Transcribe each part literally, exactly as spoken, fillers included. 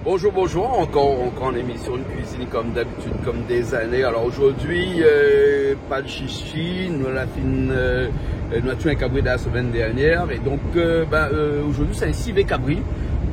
Bonjour, bonjour, ankor, ankor in émisyon de kuizine konm dabitid, konm dé zané. Alor zordi, euh, pa de shishi, nou la fine, euh, euh, nou la tié in kabri la semèn dèrnièr. É donk, euh, bin, euh, zordi sé in sivé kabri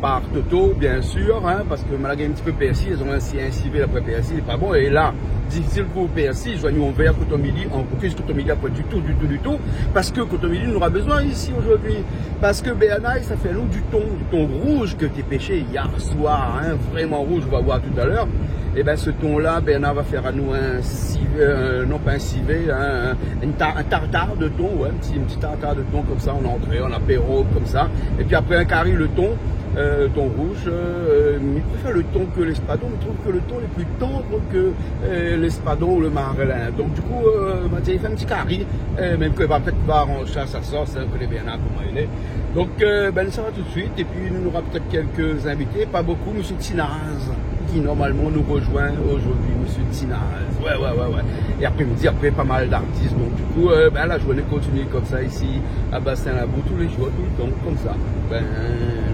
par Toto, biensir, in, parske ma la gingn in ti pé pèrsi, zot i di in sivé apré pèrsi, lé pa bon. É la, difisil pou pèrsi, zoignon vèr, koton mili, an, koton mili, pa ditou, ditou, ditou, parske koton mili, nou nora bezoin isi zordi. Parske Bernard, sa fé anou du ton, du ton rouz ke té péshé yèr soir, in, vréman rouz, nou va voir talèr. É bin, se ton-la, Bernard va fé anou in sivé, euh, non pa in sivé, in, in ta-, in tartar de ton, ouais, in ti, in ti tartar de ton konmsa, an antré, an apéro, konmsa. É pi apré, in kari le ton, euh, ton rouz, euh, mi préfèr le ton ke léspadon, mi trouv ke le ton lé pli tann ke, euh, léspadon ou le marlin. Donk, du kou, euh, ma di, fé in ti kari, euh, mèm ke va pétèt pa aranz sa, sa sort, sé in kolé Bernard, koman i lé. Donk, euh, bin, sa va tout de suit, é pi nou nora pétèt kèlk invité, pa bokou, mésyé Tinaz, ki normalman nou rozoin zordi, mésyé Tinaz. Ouais, ouais, ouais, ouais. É apré-midi, apré, pa mal d'artis. Donk, du kou, euh, bin, la zourné i kontinié konmsa isi, a Bassin Labou, tou lé zour, toultan, konmsa. Bin,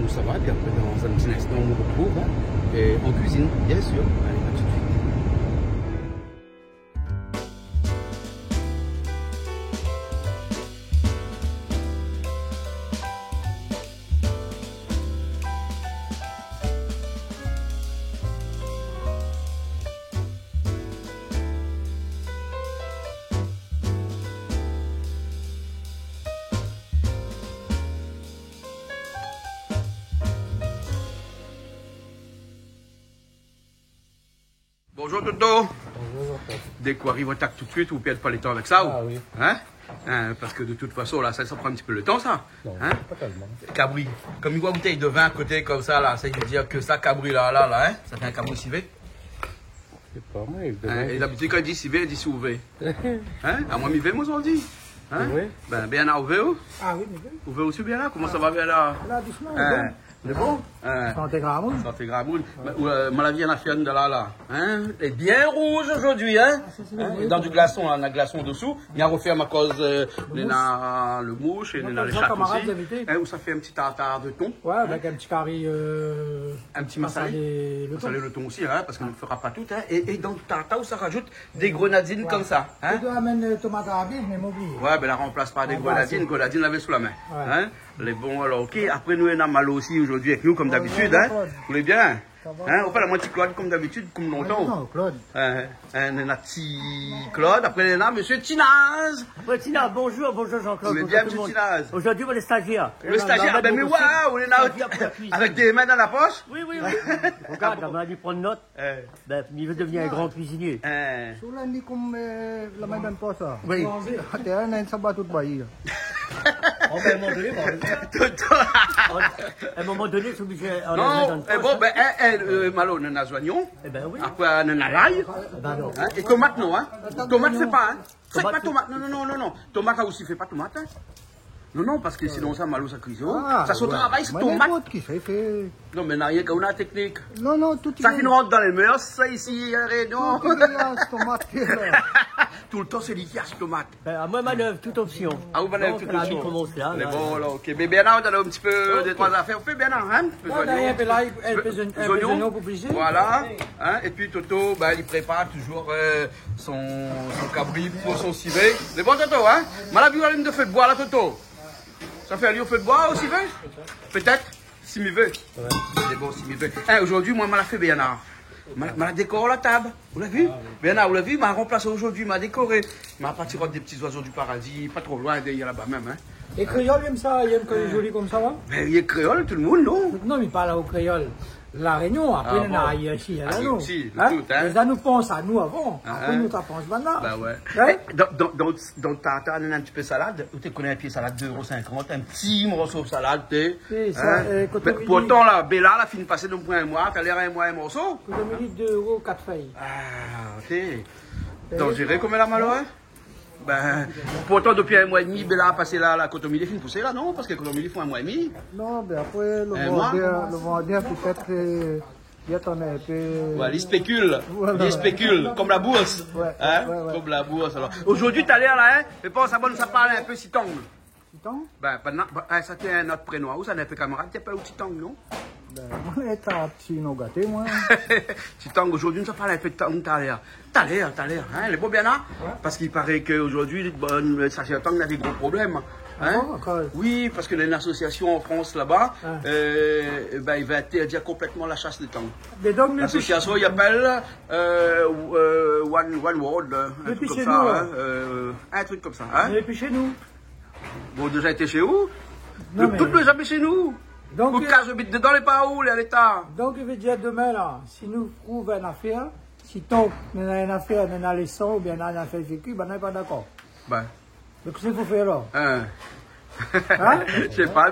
nou sava, pi apré, dan in ti linstan, nou artrouv, in, é an kuizine, biensir. Alé, a tout de suit. Bonjour Toto. Bonjour Jean-Claude. Dé k'ou ariv, ou atak tout de suit, ou pèrd pa le tan avèk sa, ou ? Ah oui. In ? In, parske de tout fason, la, sa, sa i pran in ti pé le tan, sa. Non, pa tèlman. Kabri. Konm i voi in boutèy de vin a koté, konmsa, la, sa i vé dir ke sa, kabri la, la, la, in, sa fé in kabri sivé. Sé pa mal. In, é dabitid, kan i di sivé, i di si ou vé. In ? Amoin, mi vé, moin, zordi. In ? Oui. Bin, Bernard, ou vé, ou ? Ah oui, mi vé. Ou vé osi, Bernard ? Koman sa va, Bernard ? La, dousman, bon. Lé bon ? In. Santé gramoun. Santé gramoun. Ouais. Mé, euh, ma la vi in afèr dan la, la. In ? Lé bien rouz zordi, in ? Ah, sa, sé vré. Dan du glason, la, na glason dosou. Mi arfèrm akoz, euh, néna le moush é néna lé shat osi. Kamarad, invité. In, ou sa fé in ti tartar de ton. Ouais, avèk in ti kari, euh, in ti masalé. Masalé le ton. Masalé le ton osi, in, parske nou fé pa tout, in. É, é dan le tartar, ou sa razout dé grenadine konmsa, in ? Ou doi amenn, euh, tomat a la bif, mé ma oubli. Ouais, bin, la ranplas par dé grenadine, grenadine lavé sou la min. Ouais. In ? Lé bon, alor, OK. Apré, nou néna Malo osi zordi avèk nou, konm dabitid, in. Bonjour, Claude. Ou lé bien ? Sa va ? In, ou fé la moitié Claude, konm dabitid, konm lontan. Ah non, Claude. In, in, néna ti Claude, apré, néna mésyé Tinaz. Mésyé Tinaz, bonjour, bonjour Jean-Claude, bonjour tout le monde. Ou lé bien, mésyé Tinaz ? Zordi, moin lé stazièr. Ou lé stazièr, bin, mé ouais, ou lé la avèk dé min dan la posh. Oui, oui, oui. Regard, ou la di pran not. Eh. Bin, mi vé devnir in gran kuizinié. Eh. Sou la ni konm, euh, la min dan posh, sa. Oui. Té in, in sabat tout bayi, la. Oh, bin, a in moman doné, bon. Tout le tan. A in moman doné, lé oblizé anlèv dan posh, in. Non, eh, bon, bin, eh, eh, euh, Malo, néna zoignon. Eh bin, oui. Apré, néna lay. Eh bin, non. In, é tomat, non, in. Tomat, sé pa, in. Sé pa tomat. Non, non, non, non, non. Tomat, la osi, fé pa tomat, in. Non, non, parske sinon sa, Malo sa kriz. Ah, sa, son travay, sé tomat. Moin, n'inport ki sa i fé. Non, mé na rienk aou la teknik. Non, non, tout i fé. Sa fine rant dan lé mèr, sa, isi, La Rényon. Tout i fé, tomat, la. Tout le tan, sé li ki ashèt tomat. Bin, amoin, manèv tout opsyon. Ah, ou manèv tout opsyon. Donk, la vi i komans la, la. Mé bon, la, OK. Mé Bernard, ou la in ti pé dé, troi zafèr. Ou fé, Bernard, in ? Ouais, zoignon. Bin, la, in pé zoignon pou plizièr. Voilà. In ? É pi, Toto, bin, li prépar touzour, euh, son, son kabri pou son sivé. Mé bon, Toto, in ? Ma la vi ou alim de fé d'boi la, Toto. Sa fé ali o fé d'boi o sivé ? Pétèt, si mi vé. Ouais. Sé bon, si mi vé. In, zordi, moin, ma la fé Bernard. Ma, ma la dékor la tab. Ou la vi ? Ah, oui. Bernard, ou la vi, ma la ranplas zordi, ma la dékoré. Ma la parti rod dé ti zoizo di paradi, pa tro loin, dèrièr laba mèm, in. É kréol, i èm sa, i èm kan lé zoli konmsa, in ? Bin, lé kréol, tout le moun, non ? Non, mé pa la o kréol. La Rényon, apré, ah bon, na Ayiti, na Ayiti, tout, in. Mé sa nou pans anou avan, apré nou sa pans banna. Bin ouais. In ? Eh, dan, dan, dan, dan tartar, néna in ti pé salad, ou té koné in pié salad dé éro sinkant, in ti morso salad, té, in ? Pourtan, la, Bella, la fine pasé, donk, pou in moi, talèr in moi, in morso. Kotomili, dé éro, kat fèy. Ah, OK. Danzéré konm la, Malo, in ? Bin, pourtan, dopi in moi é dmi, Bella la pasé la, la kotomili la fine pousé la, non ? Parske kotomili i fo in moi é dmi. Non, bin apré, le vandèr, le vandèr, pétèt, euh, i atann in pé. Ouais, li spékil. Voilà. Li spékil, konm la bours. Ouais, ouais, ouais. Konm la bours, alor. Zordi, talèr la, in, mé pa sa, bon, sa parl in pé sitang. Titang ? Bin, bin, non, bin, ah, sa té in not prénon. Ou sa, na in pé kamarad té i apèl ou Titang, non ? Moin lé ta ti nou gaté, moin. Ti tang, zordi nou sa parl in pé de tang talèr. Talèr, talèr, in, lé bon bien la. Ouais. Parske i paré ke zordi, bon, sa fé lontan nou navé gro problèm. Ah bon, akoz ? Oui, parske néna in asosiasion an Frans laba, euh, ébin, i vé intèrdir konplètman la shas de tang. Mé donk, nou... L'asosiasion i apèl, euh, euh, One, One World, in trik konmsa, in, euh, in trik konmsa, in. Mé pi shé nou. Bon, déza été shé ou ? Non, mé tout lé zamé shé nou. Donk, ou kaz bit dedan, lé pa ou, lé a léta. Donk, i vé dir domin la, si nou trouv in afèr, si tang néna in afèr, néna lé san oubien néna in afèr véki, banna lé pa dakor. Bin. Donk, kosa i fo fé alor ? In ? In ?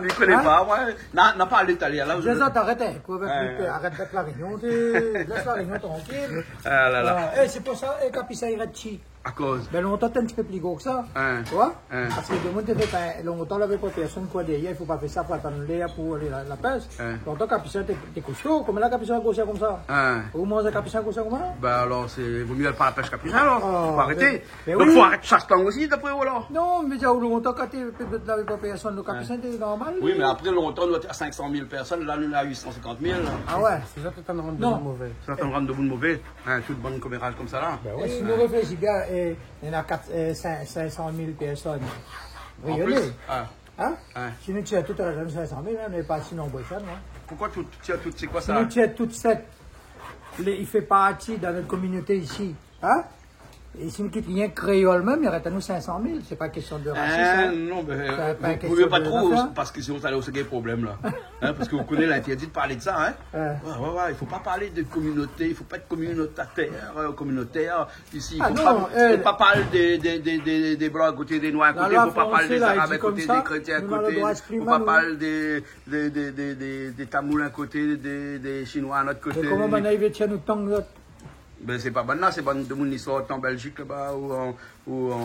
Mi koné pa, moin. Na, na pa léta la, la, zot arèt, in, koi, arèt avèk La Rényon, té, lès La Rényon trankil. Ah la la. Voilà. É, sé pou sa, é, Kapisin i rès ti. Akoz ? Bin, lontan, té in ti pé pli gro ke sa. In. Ou oi ? In. Parske domoun té fé, bin, lontan, lavé pa pèrsone, koi, dèrièr, i fo pa fé sa, fo atann lèr pou alé la, la pèsh. In. Lontan, Kapisin té, té kosto, koméla Kapisin grosir konmsa. In. Ou manz Kapisin grosir konmsa ? Bin alor, sé, vo mié al pa la pèsh Kapisin, alor. Oh, fo arété. Mé, mé oui. Donk, fo arèt shas tang osi, d'apré ou, alor ? Non, mé déza, ou lontan, kan té, pétèt, lavé pa pèrsone, donk Kapisin té normal. Oui, mé apré, lontan, nou té a sink san mil pèrsone, la, nou lé a uit san sinkant mil, la. Ah ouais. Sé sa, té antann rann domoun mové. Non. Sa té antann rann domoun mové. In, tout bann koméraz konmsa la. Bin ouais, si nou réfléshi bien, é, néna kat, é, sink, sink san mil pèrsone. An plis, rényoné. Ah. In ? Ouais. Si nou tir tout, nou na sink san mil, in, nou lé pa si nonbré ke sa, non ? Poukoi tout, tir tout, sé koi sa ? Si nou tir tout sèt, lé, i fé parti dan nout kominoté isi, in ? É si nou kit rienk kréol mèm, i rès anou sink san mil. Sé pa késtion de rasis, in. Non, mé, euh, vo mié pa tro, parske sinon sa lé osi in problèm la. In, parske ou koné, lé intèrdi de parl de sa, in. Ouais. Ouais, ouais, ouais, i fo pa parl de kominoté, i fo pa èt kominotèr, euh, kominotèr. Isi, fo pa, fo pa parl de, de, de, de, de blan a koté, de noir a koté, fo pa parl de zarab a koté, de krétien a koté, fo pa parl de, de, de, de, de tamoul in koté, de, de shinoi in ot koté. Mé koman banna i vé tir nout tang, zot ? Bin, sé pa banna, sé bann domoun i sort an Bèljik laba ou an, ou an,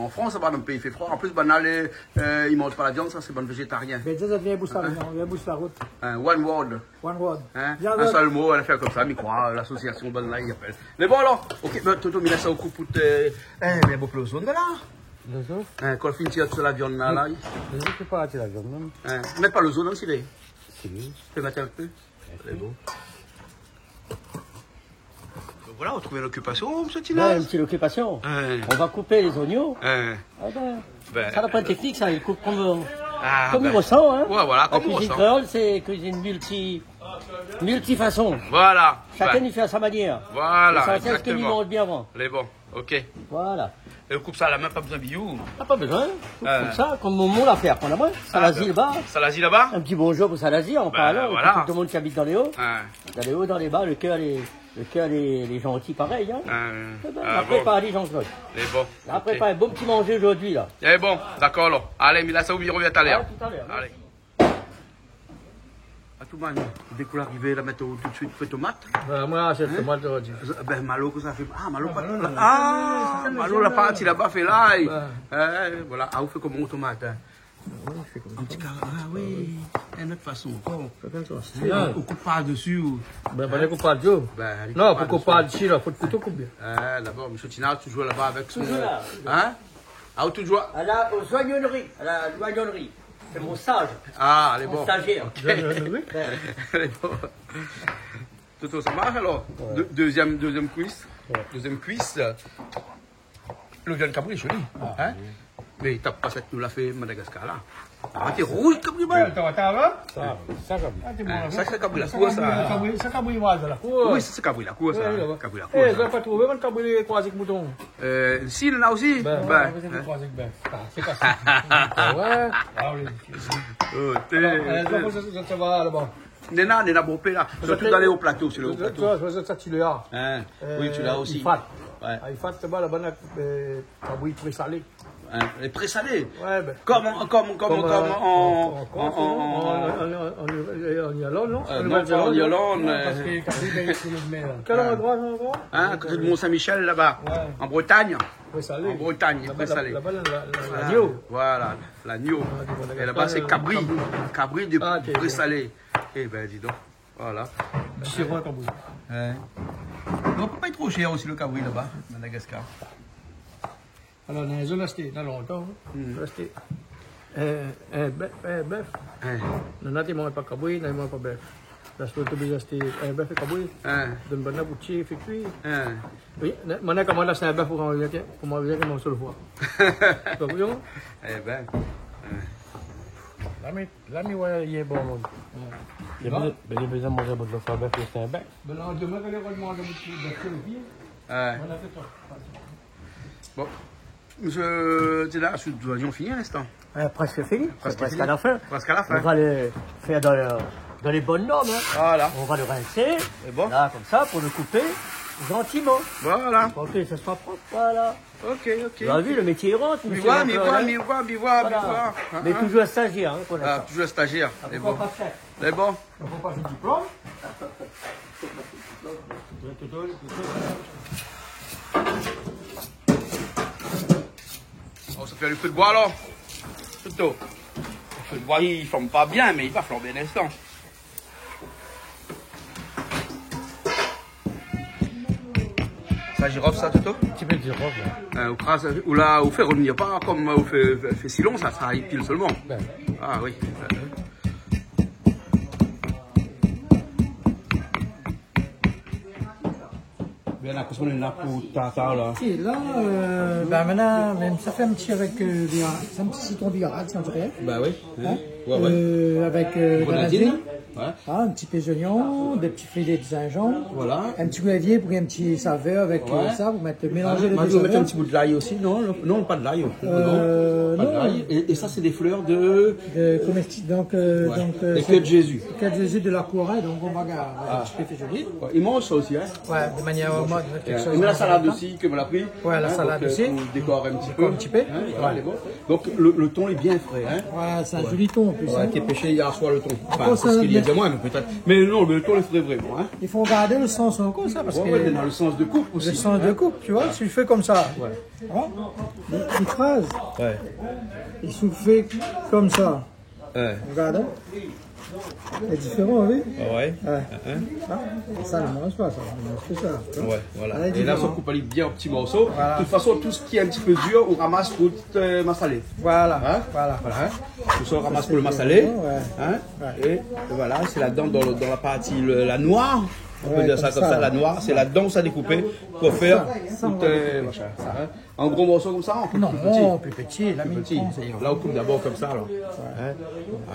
an Frans, laba, dan péi i fé fré. An plis, banna lé, euh, i manz pa la viann, sa, sé bann vézétarien. Mé déza, vien bous la, vien bous la rout. In, One World. One World. In ? In sèl mo, nou la fé konmsa, mi kroi, lasosiasion banna i apèl. Mé bon, alor, OK, bin, Toto, mi lès aou koup, euh, é, mé bon, lo zone la. Lo zone ? In, kan ou fini tir tout la viann la, la. Lo zone, sé pa tir la viann, non. In, mèt pa lo zone, non, si lé. Si. Pé mèt in pé. Mèrsi. Lé bon. Voilà, ou trouv in okipasion, mésyé Tinas. Ouais, in ti okipasion. Ouais. On va couper les oignons. Ouais. Ah ben, ça, la pointe technique, ça, il coupe comme, euh, comme il ressent, hein. Ouais, voilà, comme il ressent. La cuisine créole, c'est cuisine multi-, multifaçon. Voilà. Chacun y fait à sa manière. Voilà, exactement. L'essentiel, c'est que l'oignon est bien avant. Lé bon. OK. Voilà. É ou koup sa a la min, pa bezoin biyo. Ah, pa bezoin. Ou koup konmsa, konm momon la fé aprann amoin. Salazi laba. Salazi laba ? In ti bonjour pou Salazi, an parlan, épi tout le monde ki abit dan lé o. Dan lé o, dan lé ba, le kèr lé, le kèr lé, lé zanti parèy, hein. Eh ben, la prépar ali, Jean-Claude. Lé bon. La prépar in bon ti manzé zordi, la. Eh bon, dakor, alor. Alé, mi lès aou, mi rovien talèr. Ouais, tout à l'heure. Alé. Atoumani, dé kou la arivé, la mèt tout de suite fé tomat. Ben, moin, sé tomat, zordi. Ben, Malo, kosa i fé ? Ah, Malo, pa... Ah, Malo la parti laba fé lay. Eh, voilà. Ah, ou fé koman, tomat, hein ? Ah oui, mi fé konmsa. In ti kar... ah oui, in not fason ankor. Fé konmsa. Hein, ou koup par desi, ou... Ben, pa koup par desi. Non, pou koup par desi, la, fo kouto koup bien. Ah, dabor, mésyé Tinas, toujour laba avèk son... Toujour la. Hein ? Ah, ou toujour... Ah, la, aux oignonneries, à la, l'oignonnerie. C'est mon stage. Ah, lé bon. Mon stagiaire. OK. Lé bon. Toto, sa i marsh alor ? Ouais. Dé-, dézièm, dézièm kuis. Ouais. Dézièm kuis. Lo viann kabri, zoli. Ah, hein ? Oui. Mé i tap pa sèt nou la fé Madagaskar la. Ah, té rouz kabri, ben. Sa, sa kabri. Ah, té bon, hein. Sa, sé kabri la kour, sa. Sa kabri, sa kabri, ouais, la kour. Oui, sa, sé kabri la kour, sa. Oui, oui. Kabri la kour, sa. Eh, zot la pa trouvé bann kabri kroizé èk mouton ? Euh, si, néna osi. Ben, ben, ouais, hein. Kroizé èk bèf. Ah, sé pa sa. Ah ouais. Ah oui. Oh, té... Alor, euh, sa, sa, sa, sa va laba. Néna, néna bonpé la. Sirtou dan lé o plato, sé lé o plato. Sa, sa, sa, sa, ti lé la. Hein. Oui, ti lé la osi. Ifat. Ouais. Ah, ifat, sé pa la bann, euh, kabri présalé. Hein, lé présalé. Ouais, ben. Konm, konm, konm, konm, euh, konm an, an, an, an, an Irland, non ? Euh, non, pa an Irland, mé... Parske kabri, ben, sé lo mèr. Kèl androi, kèl androi ? Hein, koté de Mont-Saint-Michel, laba. Ouais. An Bretagne. Présalé. An Bretagne, laba, présalé. Laba, la, la, la, lagno. Voilà, lagno. Ah, é laba, sé kabri. Kabri. Kabri de présalé. Ah, OK, OK. Eh ben, di donk. Voilà. Diféran kabri. Hein. Donk, pa tro shèr osi lo kabri laba, Madagaskar. Alor, néna zot la ashté, na lontan, hein. Hmm. Ashté. Euh, euh, bèf, euh, bèf. Hein. Néna té manz pa kabri, néna té manz pa bèf. Parske ou té oblizé ashté in bèf é kabri. Hein. Donn banna pou tié, fé kui. Hein. Oui, na, mintnan, koman la, sé in bèf, koman i vien, koman i vien, koman i vien. Donk, oui, non ? Eh ben. Hein. La mi, la mi, ouais, lé bon, moun. Hein. Li la, ben, li la bezoin manz in bout lo fwa bèf, sé in bèf. Ben, la, domin, kan li va manz in bout bèf, sé lo pié. Hein. Voilà, sé sa. Bon. Monsieur Tila, sou zoignon fini, a linstan. Euh, presque fini. Presque fini. C'est presque à la fin. Presque à la fin. On va le faire dans le, dans les bonnes normes, hein. Voilà. On va le rincer. C'est bon. Là, comme ça, pour le couper gentiment. Voilà. Pour que ce soit propre, voilà. Ok, ok. Vous avez vu, le métier rentre, monsieur l'employeur. Mi voi, mi voi, mi voi, mi voi. Voilà. Hein, hein. Mais toujours stagiaire, hein, pour l'instant. Ah, toujours stagiaire. Ah, pourquoi pas chef ? C'est bon. Fo pa fé diplom. Oh, sa fé lo fé d'boi, la. Toto. Lo fé d'boi, li flanm pa bien, mé li va flanbé in instan. Sa, jirof, sa, Toto ? In ti pé jirof, la. Euh, ou kraz, ou la, ou fé rovnir, pa kom, euh, ou fé, fé, fé silon, sa, sa, li pil solman. Ben. Ah oui. Bien, la, kosa nou néna pou tartar, la ? Si, la, euh, ben, mintnan, mèm sa fé in ti avèk, euh, bira-, sé in ti sitron birad, si on dirait. Ben oui. Hein ? Ouais, ouais. Euh, avèk, euh, grenadine. Grenadine. Ouais. Ah, un petit peu d'oignon, des petits filets de gingembre. Voilà. Un petit goyavier pour un petit saveur avec, euh, ça, vous mettez, mélangez les deux saveurs. Hein, ma di ou mèt in ti bout d'lay osi, non ? Non, pa d'lay. Euh, non. Pa d'lay. Et, et ça, c'est des fleurs de... De comesti-, donc, euh, donc, euh, des cœurs de Jésus. Cœur de Jésus de la Couraie, donc on va garder un petit peu fait joli. Ouais, i manz sa osi, hein ? Ouais, de manière, euh, mode, quelque chose. Mé la salad osi, ke moin la pri. Ouais, la salad osi. Hein, donc, euh, on décore un petit peu. Décore un petit peu. Hein, voilà, lé bon. Donc, le, le thon est bien frais, hein ? Ouais, c'est un joli thon, en plus, hein. Ouais, té péshé yèr soir, le thon. Enfin, c'est ce qu'il a dit à moi, mais peut-être. Mais non, le thon est frais, vraiment, hein. Il faut garder le sens encore, ça, parce que... Ouais, ouais, dans le sens de coupe aussi, hein. Le sens de coupe, tu vois, si tu fais comme ça. Ouais. Hein ? Il, il crase. Ouais. Il se fait comme ça. Ouais. Regarde, hein. C'est différent, oui. Ah ouais. Ouais. Hein, hein. Ah, sa, i manz pa sa. I manz ke sa, tu vois. Ouais, voilà. Là, il est différent. Et là, sa koup ali bien an ti morso. Voilà. De toute façon, tout ce qui est un petit peu dur, on ramasse pour, euh, massalé. Voilà. Hein ? Voilà. Voilà, hein. Tout ça, on ramasse pour le massalé. Ça, c'est bien. Ouais. Hein ? Ouais. Et voilà, c'est là-dedans, dans le, dans la partie, le, la noire. On peut dire ça comme ça, la noire, c'est là-dedans où ça découpé pour faire tout, euh, machin, ça, hein. Ouais, comme ça. Ouais. Sa, sa, on va découper. En gros morceaux comme ça, en plus petit. Non, plus petit, la mi pran, sa i va. Là, on coupe d'abord comme ça, alors. Ouais. Hein ? Euh,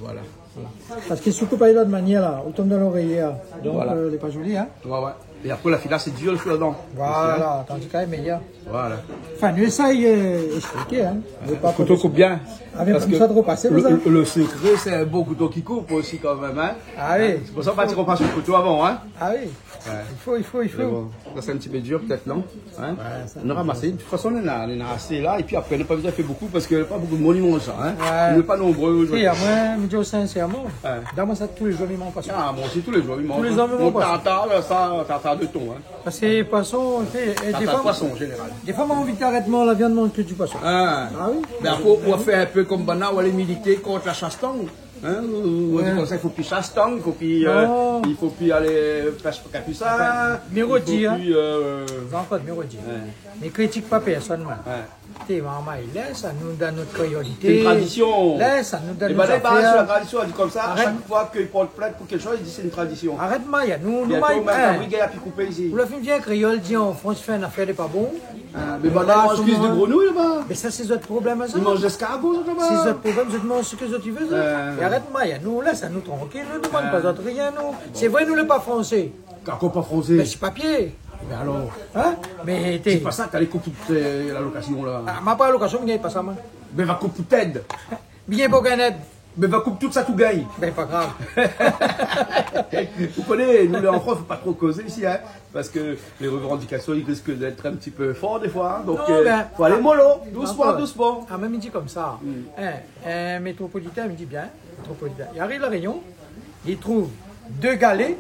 voilà. Voilà. Parce que si ou koup pa de l'autre manière, là, ou tonm dan l'oréyé, là. Donc, euh, lé pa joli, hein. Voilà. Ouais, ouais. Et après, la filasse, c'est dur, le feu dedans. Voilà, tandis que là, lé méyèr. Voilà. Enfin, nou éséy, euh, expliké, hein. Ouais. Kouto i koup bien. Avèk... Parce que sa, tro pasé, le, le, le secret, c'est un bon couteau qui coupe aussi, quand même, hein. Ah oui. Hein, c'est pour ça qu'on va passer le couteau avant, hein. Ah oui. Ouais. Il faut, il faut, il faut. Mais bon, ça, c'est un petit peu dur, peut-être, non ? Hein ? Ouais, ça... Nou ramas. De toute façon, nou néna, nou néna assez là. Et puis après, nou la pa bezoin fé beaucoup parce que pas beaucoup de monde i manz sa, hein. Ouais. On n'est pas nombreux aujourd'hui. Si, moin, mi di sincèrement, ouais, dan moin sa, tous les jours, mi manz poisson. Ah, moi aussi, tous les jours, mi manz. Tous les jours, mi manz poisson. Mon tartare, là, ça, tartare de thon, hein. Parce que poisson, tu sais, et des fois, tartare de poisson, en général. Des fois, moin la anvi d'arèt manz la viann, manz ke du poisson. Ah. Ah oui. Mais après, on va faire un peu comme banna, on va aller militer contre la chasse-tang. Hein, ou, ou di konmsa, i fo pi shas tang, i fo pi, euh, i fo pi alé pèsh kapusin, i fo pi, euh... Non. Atann, mi redi, hein. Jean-Claude, mi redi. Ouais. Mi kritik pa pèrsone, moin. Ouais. Té, marmay, lès anou dan nout kréolité. Sé in tradision. Lès anou dan nout zafèr. Lé ba, lé ba, sé la tradision, i di konmsa, a shak foi ke i port plint pou kékshoz, i di sé in tradision. Arèt may anou, nou may, hein. Bientôt, mèm kabri, gayar la pi koupé isi. Ou la fine vi kréol, di an Frans, fé in afèr lé pa bon. Ah, mé banna i manz kuis de grenouille laba. Mé sa, sé zot problèm, sa. I manz léskargo, zot, laba. Sé zot problèm, zot i manz sak zot i vé, zot. Euh. É arèt may anou, lès anou trankil, nou domann pa zot rien, nou. Bon. Sé vré, nou lé pa fransé. Akoz pa fransé ? Mé sé papié. Mé alor ? Hein ? Mé té... Sé pa sa, té alé koup tout, euh, lalokasion, la. Ah, ma pa lalokasion, mi gingn pa sa, moin. Mé va koup tout èd. Bien pou gingn èd. Mé va koup tout sak ou gingn. Bin, pa grav. Ou koné, nou, lé an Frans, fo pa tro kozé isi, hein, parske lé revandikasion, i risk d'èt in ti pé for défoi, hein. Donk, euh, fo alé molo, dousman, dousman. Non, bin, ankor. Ah, mé mi di konmsa. Hmm. Hein, in métropolitin, mi di bien, métropolitin. Li ariv La Rényon, li trouv dé galé,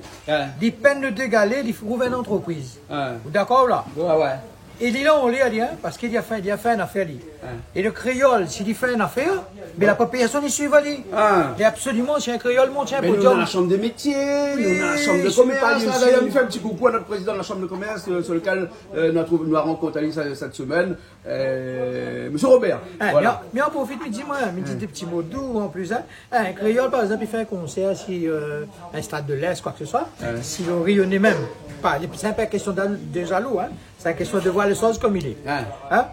li pinn dé galé, li trouv in antrepriz. Hein. Ou dakor, la ? Ouais, ouais. É li la, on lé ali, in, parske li la fé, li la fé in afèr, li. In. É lo kréol, si li fé in afèr, mé la pa pèrsone i suiv ali. In. Li, absoliman, si in kréol i mont si in podiom. Mé nou, nou na la Chambre des métiers, nou na la Chambre de commerce. Oui, je suis pas là. D'ailleurs, nou fé in ti koukou à notre président de la Chambre de commerce, euh, sur lequel, euh, nou la trouv, nou la rankont ali sèt, sèt semèn, euh, Monsieur Robert. In, voilà. Mé, mé an profit, mi di, moin, mi di dé ti mo dou an plis, in. In kréol, par égzanp, i fé in konsèr si, euh, in Stade de l'Est, koi ke se soi, si lo Rényoné mèm, pa, sé pa in késtion d'a-, de zalou, in. Sé in késtion de voir lé shoz kom i lé. In. In ?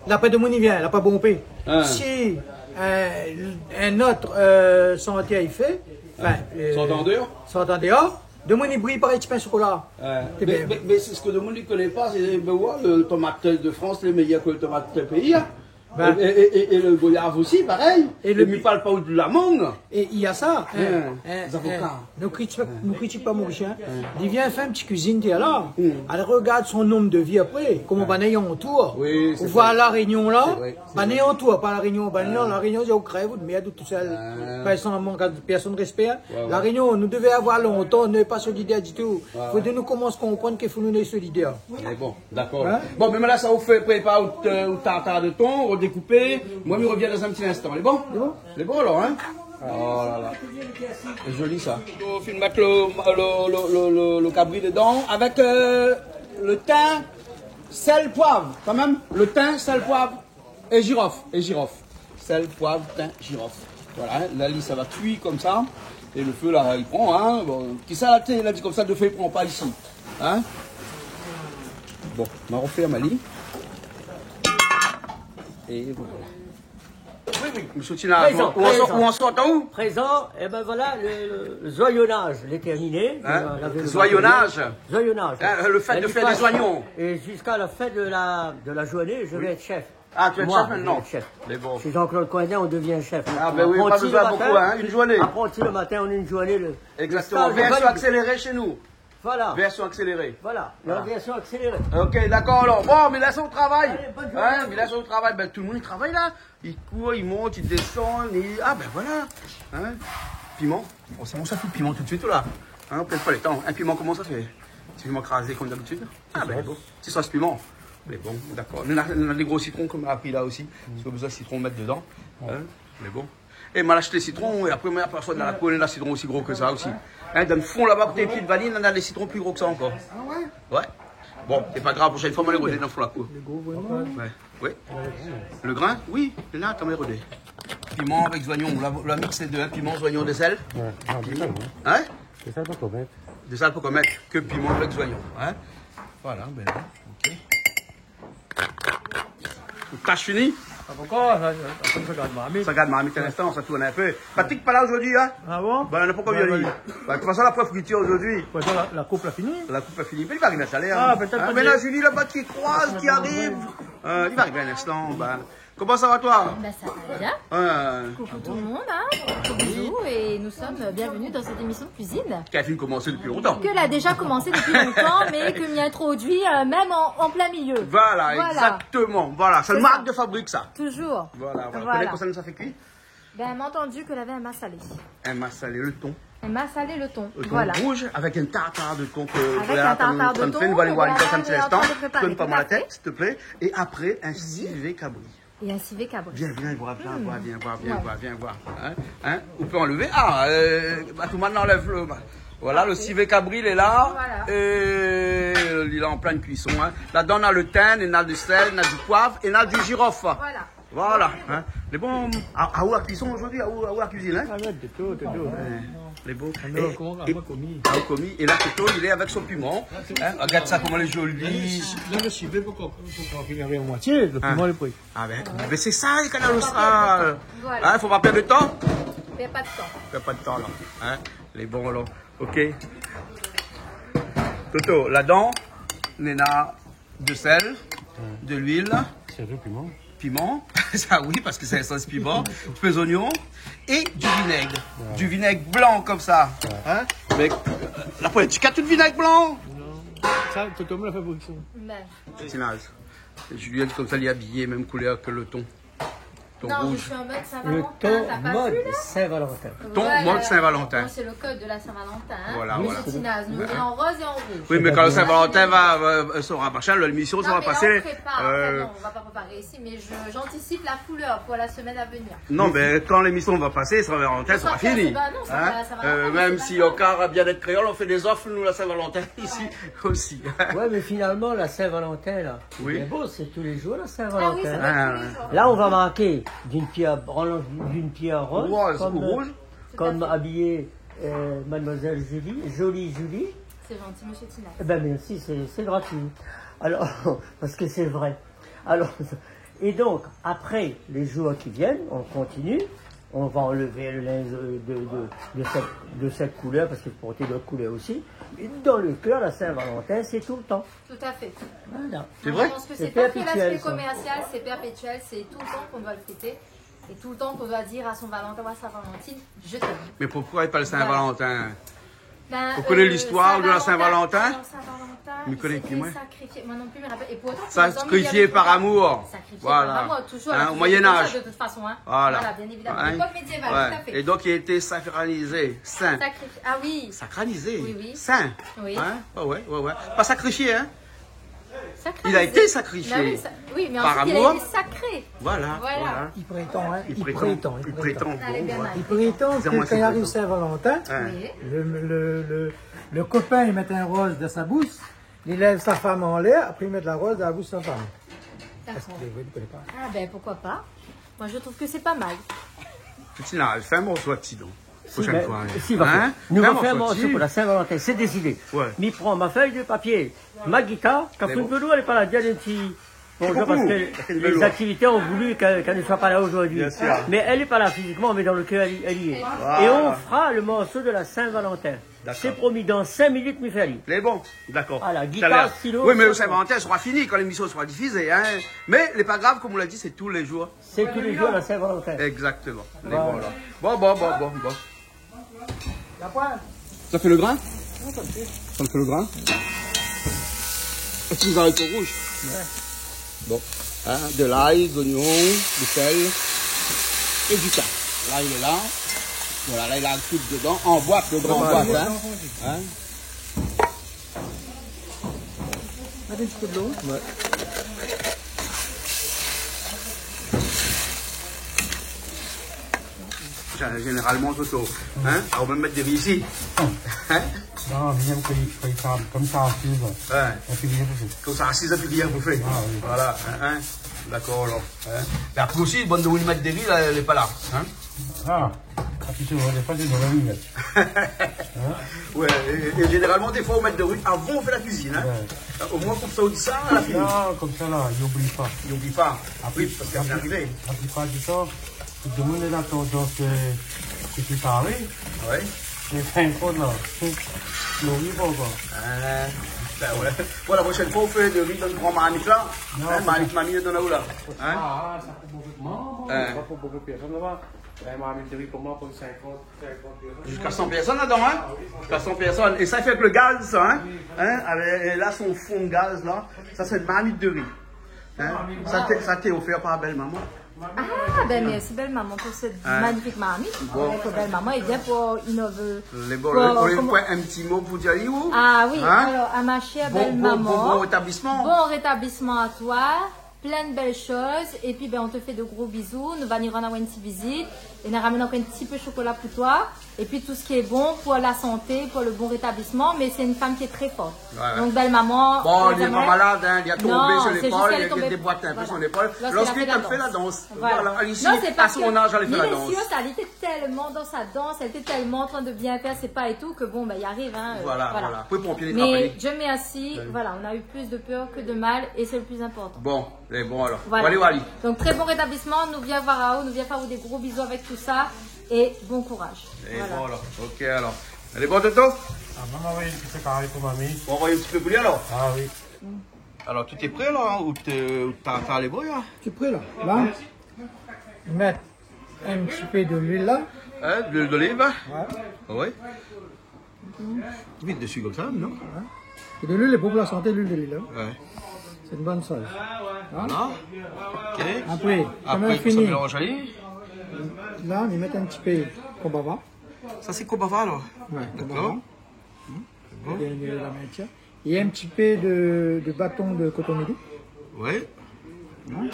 La pa demoun i vien, la pa bonpé. In. Si, euh, in ot, euh, santèr i fé, anfin, euh, Santander ? Santander, demoun i briy parèy ti pin sokola. In. Sé bien. Mé, mé, mé sé sak demoun i koné pa, sé, bin, oué, lo tomat de Frans lé méyèr ke lo tomat de péi, in. Bin. É, é, é, é lo goyav osi, parèy. É lo, é mi parl pa ou de la mang. É i na sa, in, in, zavoka. Nou kritik, nou kritik pa Morisien. In. Li vien fé in ti kuizine, té la. Hmm. Alé rogard son nonb de vi apré, koman banna i antour. Oui, sé vré. Ou voi La Rényon la, sé vré, sé vré, banna i antour, pa La Rényon, banna i, La Rényon, i krèv, ou mèrd, ou tousèl. In. Pèrsone, mank pèrsone rèspé, in. Oué, oué. La Rényon, nou devé avoir lontan, nou lé pa solidèr ditou. Oué, oué. Fo de nou komans konprann ke fo nou lé solidèr. Mé bon. Dakor. In ? Bon, mé la, sa ou fé, prépar out, euh, out tartar de ton, ou dékoup. Moin, mi revien dan in ti linstan. Lé bon ? Lé bon ? Lé bon, alor, in ? Oh la la. Sé zoli, sa. Ou fine mèt lo, lo, lo kabri dedan avèk, euh, lo tin, sèl, poiv, kan mèm. Lo tin, sèl, poiv. É jirof, é jirof. Sèl, poiv, tin, jirof. Voilà, in. La, li, sa va kui konmsa. É lo fé, la, i pran, in. Bon, kisa la, té, la di konmsa, lo fé i pran pa isi. In ? Bon, ma rofé ali. É voilà. Oui, oui, monsieur Tina, prézan, ou, ou, prézan. Ou, ou, ou, ou. Prézan, é bin voilà, lo, lo, lo zoignonnage, lé terminé. In ? Zoignonnage. Zoignonnage. In, lo fèt de fèr dé zoignon. É jusqu'à la fin de la, de la journée, je vais être chef. Ah, tu es chef maintenant ? Moi, je vais être chef. Mé bon. Chez Jean-Claude Coindin, on devient chef. Ah, bin oui, pa bezoin bonpé, in, in zourné. Apranti le matin, an in zourné, le, le stage, le palier. Exactement. Version accélérée chez nous. Voilà. Version accélérée. Voilà. Voilà. La version accélérée. Ok, dakor, alor. Bon, mi lès aou travay. Allez, bonne journée à vous. In, mi lès aou travay. Bin, tout demoun i travay la. I kour, i mont, i désann, i, ah, bin voilà. In ? Piman. Bon, sé bon, sa fout piman tout de suite, la. In, ou pèrd pa lo tan. In piman, koman sa i fé ? Ti piman krazé, konm d'abitid. Ah, bin, bon. Ti sos piman. Mé bon, dakor. Nou na, nou na dé gro sitron, konm la pri la osi. Si ou bezoin sitron, mèt dedan. In ? Mé bon. É ma ashté sitron, é apré, ma apèrsoi dan la kour, na sitron osi gro ke sa osi. In, dan lo fon laba, koté pié d'vaniy, na dé sitron pli gro ke sa ankor. Ah oué ? Oué. Bon, sé pa grav, proshèn foi, ma alé rodé dan lo fon la kour. Lé gro, vréman ? Oué. Oui. Lo grin, oui, lé la, atann, ma alé rodé. Piman avèk zoignon, la, la mix lé dé, in, piman, zoignon, dé sèl. Oué, non, dé sèl, oué. In ? Dé sèl, pa konm mèt. Dé sèl, pa konm mèt, ke piman avèk zoignon, in. Voilà, bin, ok. Ou tash fini ? Pa ankor, sa, sa, sa gard marmit. Sa gard marmit, in instan, sa tourn in pé. Patrick pa la zordi, in ? Ah bon ? Bin, na pankor vni. Bin, de tout fason, la prof fritir zordi. Oué, sa, la, la koup la fini. La koup la fini. Mé li va ariv talèr, in. Ah, pétèt. Mé la, Julie, laba, ki kroiz, ki ariv. Euh, li va ariv in instan, bin. Koman sa va, toi ? Bin, sa va bien. Oué. Coucou tout le monde, hein. Gros bisous et nous sommes bienvenus dans cette émission de cuisine. Ki la fine komansé dopi lontan. Ke la déza komansé dopi lontan, mé ke mi introdui, euh, mèm an, an plin milié. Voilà, exactement. Voilà, sé lo mark de fabrik, sa. Toujours. Voilà, voilà. Koné kosa nou sa fé kui ? Bin, ma antandi ke lavé in masalé. In masalé, lo ton. In masalé, lo ton. Lo ton rouz avèk in tartar de ton ke, avèk in tartar de ton, nou va alé voir dan in ti instan. Voilà, nou lé antrin de prépar. Tourn pa mal la tèt, s'il te plaît. É apré, in sivé kabri. É in sivé kabri. Vien, vien voir, vien voir, vien voir, vien voir, vien voir. In ? In ? Ou pé anlèv. Ah, euh, ba, tout demoun anlèv lo, ba. Voilà, lo sivé kabri, lé la. Voilà. É li lé an plin kuison, in. Ladan, na lo tin, na do sèl, na do poiv é na do jirof. Voilà. Voilà, in. Lé bon. A, aou la kuison zordi, aou, aou la kuizine, in. Ah, mèt de tout, de tout. Oué. Lé bon. É, koman, é, aou komi. É la, Toto, li lé avèk son piman. In, rogard sa, koman lé zoli. La, lo, la, lo sivé, pankor, pankor fini a moitié, lo piman lé pré. Ah bin, bin, sé sa, lé Kanal Austral. Voilà. In, fo pa pèrd de tan. Pèrd pa de tan. Pèrd pa de tan, la. In, lé bon, la. Ok. Toto, ladan, néna do sèl, de luil. Sirtou piman. Piman. Sa oui, parske sé in sos piman. In pé zoignon é do vinèg. Oué. Do vinèg blan konmsa. Oué. In ? Mé, euh, la poin in ti kat tout vinèg blan. Non. Sa, Toto la fé pou sa. Bin. Ti naz. Juliette, konmsa, li lé abiyé mèm koulèr ke lo ton. Ton rouz. Non, je suis en mode Saint-Valentin, t'as pas vu, là ? Ton mode Saint-Valentin. Voilà. Moi, c'est le code de la Saint-Valentin, hein. Voilà, voilà. Nous, c'est Tinaz, nous, on est en rose et en rouge. Oui, mais quand le Saint-Valentin va, euh, sera machin, l'émission sera passée, euh, non, mais là, on prépare. Enfin, non, on va pas préparer ici, mais je, j'anticipe la couleur pour la semaine à venir. Non, mais quand l'émission va passer, Saint-Valentin sera fini. Hein ? Euh, même si au Carré Bien-être Créole, on fait des offres, nous, la Saint-Valentin, ici aussi. Ouais, mais finalement, la Saint-Valentin, là, oui. Mais bon, c'est tous les jours, la Saint-Valentin. Ah oui, ça va être tous les jours. Là, on va marquer d'une pierre blanche, d'une pierre rose, comme, euh, comme habillée, euh, mademoiselle Julie, jolie Julie. C'est gentil, monsieur Tinaz. Eh ben, merci, c'est, c'est gratuit. Alors, parce que c'est vrai. Alors, et donc, après, les jours qui viennent, on continue. On va enlever le linge de, de, de cette, de cette couleur, parce qu'il faut porter d'autres couleurs aussi. Et dans le cœur, la Saint-Valentin, c'est tout le temps. Tout à fait. Voilà. C'est vrai ? Je pense que c'est pas que l'aspect commercial, c'est perpétuel, c'est tout le temps qu'on doit le fêter. Et tout le temps qu'on doit dire à son Valentin ou à sa Valentine, je t'aime. Mais pourquoi pas le Saint-Valentin ? Voilà. Ben, vous connaissez, euh, l'histoire de la Saint-Valentin ? Saint-Valentin, alors, Saint-Valentin, il s'est fait sacrifier. Moi non plus, je me rappelle. Et pourtant, sacrifié par amour. Sacrifié par amour, toujours. Voilà. Hein, au Moyen Âge. De toute façon, hein. Voilà. Voilà, bien évidemment. Hein ? L'époque médiévale, tout à fait. Et donc, il était sacralisé, saint. Sacré-, ah oui. Sacralisé. Oui, oui. Saint. Oui. Hein ? Ouais, ouais, ouais, ouais. Pas sacrifié, hein ? Sacralisé. Il a été sacrifié. Bah oui, ça, oui, mais ensuite, il a été sacré. Par amour. Voilà, voilà. I prétan, hein. I prétan, i prétan. Allez, bien, bon, voilà. I prétan ke kan i ariv Saint-Valentin, le, le, le, le kopin, li mèt in roz dan sa boush, li lèv sa fanm anlèr, apré li mèt la roz dan la boush son fanm. D'accord. Èske sé vré, ou koné pa ? Ah ben, pourquoi pas ? Moi, je trouve que c'est pas mal. Fé in morso la-dsi, donk. Prochaine fois, hein. Si, ben, si, va fé. Nou va fé in morso pou la Saint-Valentin, sé désidé. Ouais. Mi pran mon fèy de papié, mon gitar, Catherine Belou, èl lé pa la, di in ti bonjour, parce que les activités ont voulu qu'elle, qu'elle ne soit pas là aujourd'hui. Bien sûr. Mais elle n'est pas là physiquement, mais dans le cœur, elle, elle y est. Voilà. Et on fera le morceau de la Saint-Valentin. D'accord. C'est promis, dans cinq minutes, mi fé ali. Lé bon, d'accord. Voilà, gitar, stylo, oui, mais le Saint-Valentin sera fini quand l'émission sera diffusée, hein. Mais lé pa grav, comme on l'a dit, c'est tous les jours. C'est tous les jours la Saint-Valentin. Exactement. Voilà. Bon, bon, bon, bon, bon. Sa fé le grin ? Oui, sa fé. Sa fé le grin ? Èske zot i mèt zariko rouz ? Ouais. Bon. Hein, de l'ail, des oignons, du sel et du thym. L'ail lé la. Voilà, la, li la tout dedan. An boit, le gran boit, hein. Hein ? Mèt in ti kou dolo. Ouais. Zé-, zénéralman, Toto, hein, ou mèm mèt do ri isi. Hein ? Non, mi yèm ke, ke sa, konmsa, asiz. Ouais. Épi rien pou fé. Konmsa, asiz, épi rien pou fé. Ah, oui. Voilà, hein, hein. D'accord, alor. Hein ? Mé apré osi, bann de ri, mèt do ri, la, lé pa la, hein ? Ah. Ah, pi sé vré, défoi, sé vré, oui. Hein ? Ouais, é, é zénéralman, défoi, ou mèt do ri avan ou fé la kuizine, hein ? Ouais. Au moins, konmsa, ou di sa, la fini. Non, konmsa, la, i oubli pa. I oubli pa. Apré, oui, parske la plipar di tan, tout le moun lé la tandans, euh, ke sé karé. Ouais. Mé fin de kont, la, lo ri, pa ankor. Ah, ben ouais. Bon, la prochaine fois, ou fé do ri dan gran marmit, la. Non, hein, marmit mami, dan la ou la. Hein ? Ah, sa fé bonpé. Maman, sa fé bonpé pèrsone laba. Ouais, marmit do ri pou moin, pou sinkant, sinkant pèrsone. Jusqu'à cent personnes là-dedans, hein ? Ah oui, cent personnes. Jusqu'à cent personnes. Et ça fait avec le gaz, ça, hein ? Oui, oui. Hein ? Avec, et là, son fond de gaz, là. Ça, c'est une marmite de riz. Hein ? Marmite. Ça t'est, ça t'est offert par belle-maman. Ah, ben, merci belle-maman pour cette magnifique marmite. Hein ? Bon. Pour belle-maman, et bien pour une, euh, les bons, pour, les, pour les, comment, pour un petit mot pour dire, ou ? Ah oui, hein ? Alors, à ma chère belle-maman, bon, bon, bon rétablissement. Bon rétablissement à toi. Plein de belles choses. Et puis, ben, on te fait de gros bisous. Nou va ni rann aou in ti vizit. É nou ramèn ankor in ti pé chocolat pour toi. Et puis, tout ce qui est bon pour la santé, pour le bon rétablissement. Mais c'est une femme qui est très forte. Ouais, ouais. Donc, belle-maman, bon, li lé pa malad, hein, li la tonbé sur l'épaule, li la déboîté un peu son épaule. Non, c'est juste qu'elle est tombée, voilà. Lorsqu'il a fait la danse. Voilà. Voilà, ici, à son âge, elle fait la danse. Non, c'est pas grave. Non, c'est pas grave. L'île Sio, sa, li té tèlman dan sa dans, elle était tellement en train de bien faire ses pas et tout que bon, ben, i ariv, hein, euh, voilà. Voilà, voilà. Pou lé ponpié, lé travay. Mais Dieu merci, voilà, on a eu plus de peur que de mal et c'est le plus important. Bon. Lé bon, alor. Voilà. Alé, alé. Donc, très bon rétablissement. Nou vien voir aou, nou vien fé aou des gros bisous avec tout ça. Et bon courage. Voilà. Lé bon, alor. Ok, alor. Lé bon, Toto ? Ah, maman, oui, in ti pé karé pou mami. Ou anvoy in ti pé pou li, alor ? Ah oui. Alor, tout est prêt, là, hein ? Ou té, ou ta, ta lé bon, là ? Tout prêt, là. Là, mèt in ti pé de l'huile, là. Hein, de l'huile d'olive ? Ouais. Ah oui. Vit dési konmsa, non ? Ouais. É de l'huile, lé bon pou la santé, l'huile de l'huile, hein. Ouais. Une bonne sauce. Hein ? Voilà. Ok. Après, quand on a fini, on mélange. Là, on y met un petit peu de kombava. Ça, c'est kombava, alors ? Ouais, d'accord. Kombava. Bon. Bien, bien, la main, tiens. Et un petit peu de, de bâton de kotomili. Ouais. Hein ?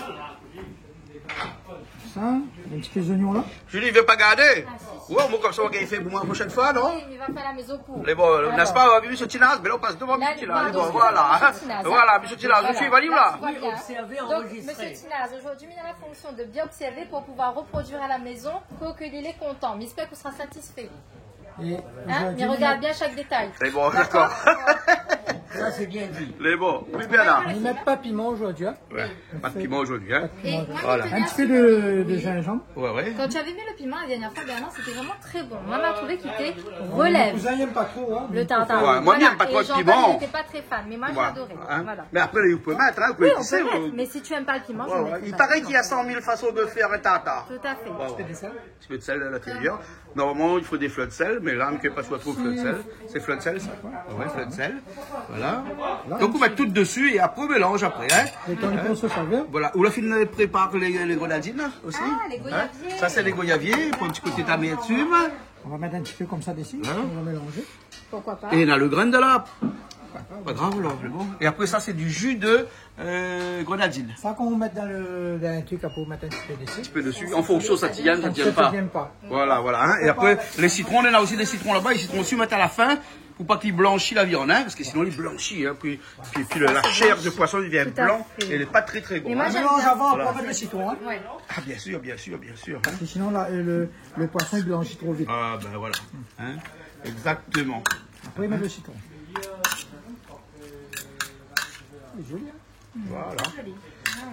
Ça, un petit peu d'oignon là. Julie, i vé pa gardé ? Ah, si, si. Ouais, bon, konmsa, ou va gingn fé pou moin la proshèn foi, non ? Oui, i va fé la mézon pou. Lé bon, alor, nèspa, oui, mésyé Tinaz, mé la, ou pas dovan mésyé Tinaz. Lé bon, voilà. Voilà, mésyé Tinaz, ou suiv ali la. Voilà. Observer, enregistrer. Donc, mésyé Tinaz, aujourd'hui, mi néna la fonction de bien observer pour pouvoir reproduire à la maison, pour que li lé kontan. Mi éspèr ke ou sra satisfé. Hein ? Mi rogard bien shak détay. Lé bon, d'accord. Ça, c'est bien dit. Lé bon. Oui, bien là. On met pas de piment aujourd'hui, hein. Ouais, pas de piment aujourd'hui, hein. Voilà. Un petit peu de, de gingembre. Ouais, ouais. Quand tu avais mis le piment la dernière fois, Bernard, c'était vraiment très bon. Moi, ma trouvé qu'il était relève. Mon cousin, il aime pas trop, hein. Le tartare. Ouais, moi, j'aime pas trop le piment. Voilà. Et Jean-Paul, il était pas très fan, mais moi, j'ai adoré. Voilà. Hein. Voilà. Mais après, vous pouvez mettre, hein, vous pouvez épicer, hein. Oui, on peut mettre, mais si tu aimes pas le piment, je ne mettrai pas. Il paraît qu'il y a cent mille façons de faire un tartare. Tout à fait. Ouais, ouais. Tu fais des salades. Petit peu de sel à l'intérieur. Normalement, il faut des fleurs de sel, mais là, on ne fait pas trop de fleurs de sel. C'est fleurs de sel, ça ? Ouais, fleurs de sel. Voilà. Donc, on met tout dessus et après, on mélange après, hein. Et quand on pense au saveur. Voilà. Ou la fine prépar les, les grenadines aussi. Ah, les goyaviers. Hein ? Ça, c'est les goyaviers, pour un petit côté d'amertume. On va mettre un petit peu comme ça dessus, on va mélanger. Pourquoi pas ? Et on a le grain de la... Pas grave, alors, c'est bon. Et après, ça, c'est du jus de, euh, grenadine. Ça qu'on met dans le, dans un truc, après, on met un petit peu dessus. Un petit peu dessus, en fonction, ça tient, ça tient pas. Ça tient pas. Voilà, voilà, hein. Et après, les citrons, on a aussi des citrons là-bas, les citrons aussi, on met à la fin, pour pas qu'il blanchit la viande, hein, parce que sinon, il blanchit, hein, puis, puis, puis le, la chair de poisson, il devient blanc, et il est pas très, très bon, hein. Tout à fait. Mais moi, j'aime bien. Mélange avant, après, on met le citron, hein. Ouais. Ah, bien sûr, bien sûr, bien sûr, hein. Parce que sinon, là, euh, le, le poisson, il blanchit trop vite. Ah, ben voilà. Hein ? Exactement. Après, on met le citron. C'est joli, hein ? Voilà. Très joli. Ouais,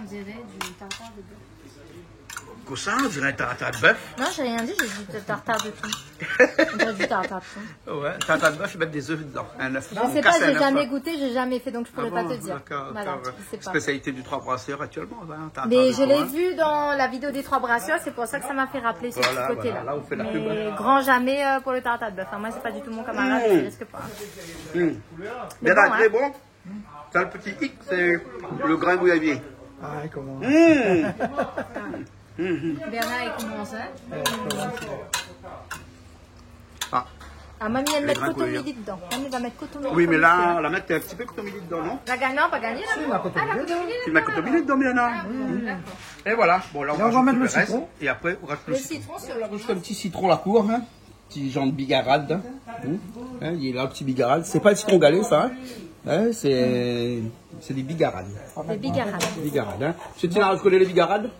on dirait du tartare de bœuf. Quoi ça, on dirait un tartare de bœuf ? Non, j'ai rien dit, j'ai dit tartare de thon. On dirait du tartare de thon. Ouais, tartare de bœuf, ils mettent des œufs dedans, un œuf. Je sais pas, j'ai jamais goûté, j'ai jamais fait, donc je pourrais pas te dire. Ah bon, d'accord, d'accord, ouais. Voilà, je sais pas. Spécialité du Trois Brasseurs actuellement, hein, tartare de thon, hein. Mais je l'ai vu dans la vidéo des Trois Brasseurs, c'est pour ça que ça m'a fait rappeler ce petit côté-là. Voilà, voilà, là, on fait la pub, hein. Mais grand jamais, euh, pour le tartare de bœuf, hein. Moi, c'est pas du tout mon camarade, je risque pas. Mmh. Mais bon, hein. Bien, très bon. Ça, le petit hic, c'est le grain goyavier. Ah, comment ? Mmh. Bernard, il commence, hein ? Ouais, il commence. Ah. Ah, mamie, elle met kotomili dedans. Mamie va mettre kotomili dedans. Oui, mais là, on va mettre un petit peu de kotomili dedans, non ? La gagné, pas gagné, là ? Si, on a kotomili dedans. Ah, la kotomili, là. Tu mets kotomili dedans, Bernard. Ah, bon, d'accord. Et voilà. Bon, là, on va mettre le citron. Et après, on rajoute le citron. Le citron, c'est... On rajoute un petit citron la cour, hein. Ti janr bigarad, hein. Hein, li lé la, ti bigarad. Sé pa le sitron galé, sa, hein. Hein, sé, sé dé bigarad. Dé bigarad. Bigarad, hein. Sé ti la, ou koné le bigarad ?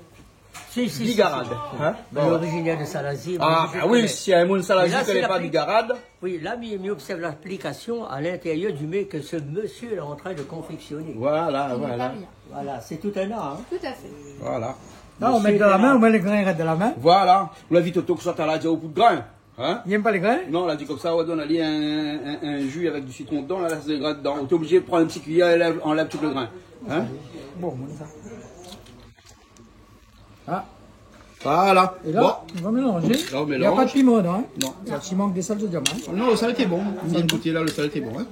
Si, si, si, si. Bigarad, hein ? Bon. Originaire de Salazie, ah, ben oui, si in moun Salazie i koné pa bigarad. Mais là, c'est l'Afrique. Oui, là, mi, mi observe l'application à l'intérieur du mets que ce monsieur est en train de confectionner. Voilà, voilà. Voilà, c'est tout un art, hein. Tout à fait. Voilà. Là, on met dans la main, on met les grains dans la main. Voilà. Ou la vi Toto, kosa la di, o bout de grin. Hein ? Li èm pa lé grin ? Non, la di konmsa, ou va donn ali in, in, in ji avèk di sitron dedan, la, la sé lé grin dedan. Ou lé oblizé pran in ti kuiyèr é lèv, anlèv tout le grin. Hein ? Bon, bon, sa. Ah. Voilà. É la, bon, nou va mélanzé. La, nou mélanz. Na pa de piman dedan, hein ? Non. Sa, si mank de sèl, sé dommaz. Non, le sèl lété bon. Sa, le koté la, le sèl lété bon, hein ?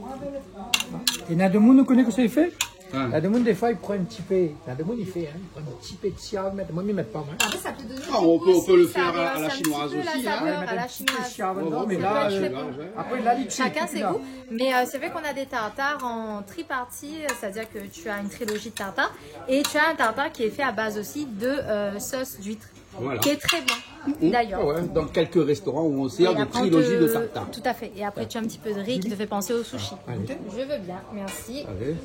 É na demoun, nou koné kosa i fé ? Hein. Na demoun, défoi, i pran in ti pé. Na demoun, i fé, hein, i pran in ti pé de siav, mé moin, mi mèt pa, moin. Après, ça peut donner du goût aussi. Ah, on peut, on peut le faire à la chinoise aussi, hein. Ça relance un petit peu la saveur à la chinoise. Ouais, ouais, ouais, ouais. Mèt in ti pé de siav dedan, mé la, euh, apré, la, li... Chacun ses goûts. Mais, euh, c'est vrai qu'on a des tartares en tripartie, c'est-à-dire que tu as une trilogie de tartare et tu as un tartare qui est fait à base aussi de, euh, sauce d'huître. Voilà. Qui est très bon, d'ailleurs. Mhm. Ah ouais, dans quelques restaurants où on sert des trilogies de tartare. Et après, on te... Tout à fait. Et après, tu as un petit peu de riz qui te fait penser au sushi. Allez. Je veux bien, merci. Allez.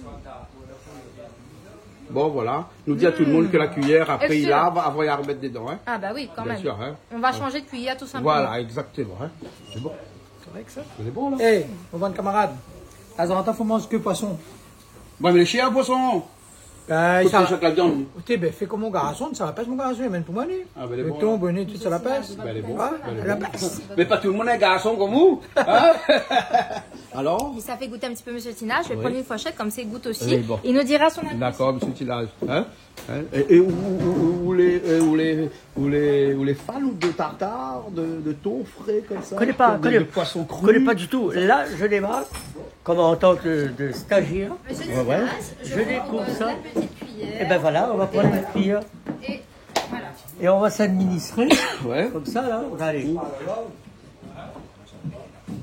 Bon, voilà. Nou di a tout le moun ke la kuiyèr, apré, i lav, avan i armèt dedan, hein. Ah bah oui, quand même. Bien sûr, hein. On va changer de cuillère, tout simplement. Voilà, exactement, hein. Sé bon. Korèk, sa. Lé bon, la. Eh, mon bon kamarad, tazantan, fo manz ke poison. Bon, mé lé shèr, poison. Ben, sa, fo touzour la viann. Oté, ben, fé konm mon garson, sa la pès, mon garson, li amèn pou moin, li. Ah, ben, lé bon, la. Le ton, bonnet, tout sa la pès. Ben, lé bon, la pès. Mé pa tout le moun lé garson konm ou, hein ? Alors ? Mé sa fé gout in ti pé Monsieur Tinaz. Je vais prendre une fourchette, comme ça, il goûte aussi. Oui. Lé bon. Il nous dira son avis. D'accord, Monsieur Tinaz, hein ? Hein ? É, é ou, ou, ou, ou lé, euh, ou lé, ou lé, ou lé fan de tartare, de, de thon frais comme ça, de, de poisson cru ? Koné pa, koné pa ditou. La, mi démar. comme en tant que de stagiaire, je découvre ça. Eh ben voilà, on va prendre une cuillère. Et on va s'administrer comme ça, là. Regardez.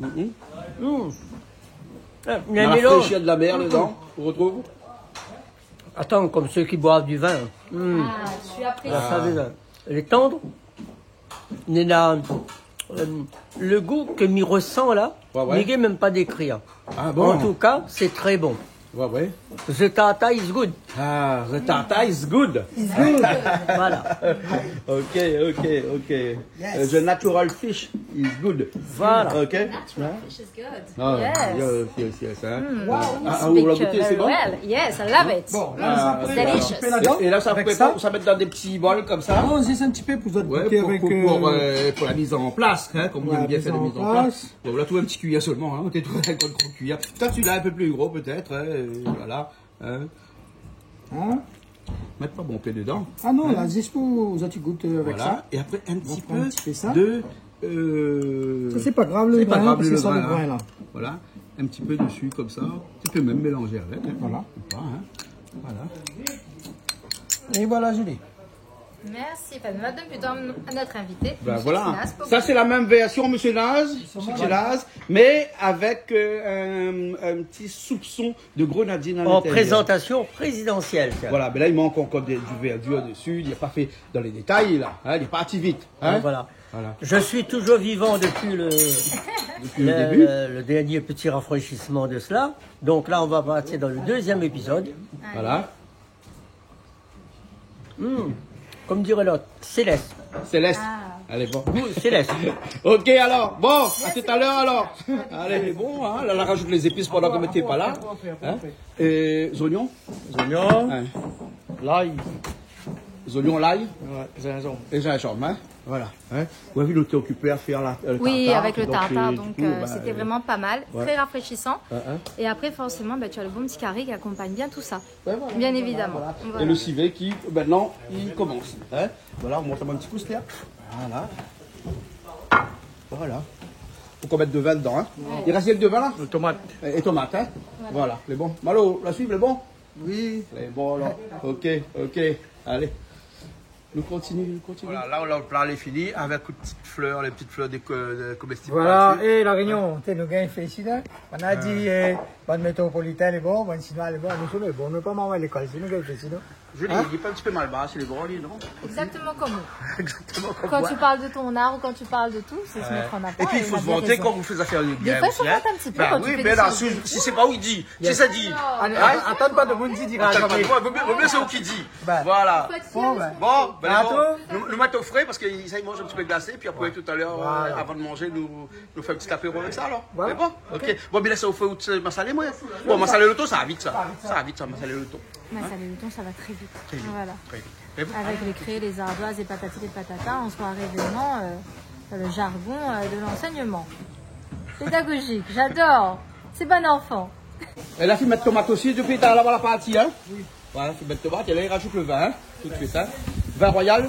Mm. Mm. Ah, il y a un mélange. La fraîcheur de la mer dedans, on retrouve. Attends, comme ceux qui boivent du vin. Mm. Ah, tu apprécies. Là, ça veut dire, elle est tendre. Néna, euh, le goût ke mi resan la, mi gingn mèm pa dékrir. Ah bon ? En tout cas, c'est très bon. The tartar is good. Ah, the tartar is good. Voilà. Ok, ok, ok. Euh, the natural fish is good. Voilà. Ok. Natural fish is good. Ah, yes, yes, yes, hein. Ah, ou la gouté, c'est bon ? Yes, I love it. Bon, la, nou sa pran in ti pé ladan. Et là, ça prépare, ça met dans des petits bols comme ça. Non, juste un petit peu pour goûter avec, pour, euh, pour la mise en place, hein, comme on aime bien faire la mise en place. Bon, la, tout un petit cuillère seulement, hein. T'es tout un grand cuillère. Toi, tu l'as un peu plus gros, peut-être, hein, euh, voilà. Hein ? Mèt pa bonpé dedan. Ah non, la, juste pour, za ti gout, euh, avec ça. Voilà. Et après, un petit peu de, euh, ça, c'est pas grave, le grain, parce que ça, le grain, là. Voilà. Un petit peu dessus, comme ça. Tu peux même mélanger avec, hein. Voilà. Ou pas, hein. Voilà. Et voilà, Julie. Merci, Fernand. Donne plutôt à notre invité, monsieur Naz, pour... Ça, c'est la même version, monsieur Naz, monsieur Naz, mais avec, euh, un, un petit soupçon de grenadine à l'intérieur. En présentation présidentielle, tiens. Voilà, mais là, il manque encore des, du verdure dessus. Il n'est pas fait dans les détails, là, hein, il est parti vite, hein. Voilà. Voilà. Je suis toujours vivant depuis le, depuis le début, le, le dernier petit rafraîchissement de cela. Donc là, on va partir dans le deuxième épisode. Voilà. Hmm. Comme dirait l'autre, céleste. Céleste. Ah. Allez, bon. Goût céleste. Ok, alors. Bon, à tout à l'heure, alors. Allez, bon, hein, là, on rajoute les épices pendant que vous n'étiez pas là. Hein ? Et les oignons ? Les oignons. Hein. L'ail. Les oignons, l'ail. Ouais, gingembre. Et gingembre, hein. Voilà, hein. Ou la vi, nou té okipé à faire la, euh, le tartare. Oui, avec le tartare, donc, euh, du coup, bah, c'était vraiment pas mal, très rafraîchissant. Hein, hein. Et après, forcément, bah, tu as le bon petit carry qui accompagne bien tout ça. Ouais, voilà, voilà, voilà. Bien évidemment. Voilà. Et le civet qui, maintenant, il commence, hein. Voilà, on monte un petit coup, c'est-à-dire. Voilà. Voilà. Faut qu'on mette de vin dedans, hein. Ouais. Il reste rien que de vin, là ? Les tomates. Et, et tomates, hein. Voilà. Voilà, c'est bon. Malo, la suiv, c'est bon ? Oui. C'est bon, alors. Ok, ok. Allez. Nou kontinié, nou kontinié. Voilà, la, la, le plat lé fini, avec une petite fleur, les petites fleurs de co-, de comestibles par-dessus. Voilà, é La Rényon, té, nou gingn fé isi la. Nou la di, euh, bann métropolitin lé bon, bann sinoi lé bon, nou sou lé bon, nou pa manz lékol, si nou gingn fé isi, non ? Julie, il est un petit peu malbar, c'est les grands, lui, non ? Exactement comme moi. Exactement comme moi. Quand tu parles de ton art ou quand tu parles de tout, c'est se mettre en avant. Et puis, il faut se vanter quand vous faites affaire de bien aussi, hein. Des fois, il faut vanter un petit peu quand tu fais des choses. Bah oui, mais là, si, si c'est pas ou ki di, si sa di. Atann pa, tout le monde dit, dira jamais. Atann pa, vaut mieux, vaut mieux c'est ou ki di. Voilà. Bon, ben, bon, nou, nou mèt o fré parske sa i manz in ti pé glasé, pi apré, talèr, euh, avan manzé, nou, nou fé in ti apéro avèk sa, alor. Voilà. Sé bon ? Ok. Bon, mé la, sa ou fé out masalé, moin. Bon, masalé lo ton, sa va vit, sa. Sa va vit, sa, masalé lo ton. Masalé lo ton, ça va très vite. Très vite, très vite. Voilà. Avec les craies, les ardoises, les patati, les patata, on se croirait vraiment, euh, dans le jargon, euh, de l'enseignement. Pédagogique, j'adore. C'est bon enfant. É la, fine mèt tomat osi, dopi talèr la, la parti, hein ? Oui. Voilà, fine mèt tomat, é la, i rajout lo vin, hein, tout de suite, hein. Vin royal,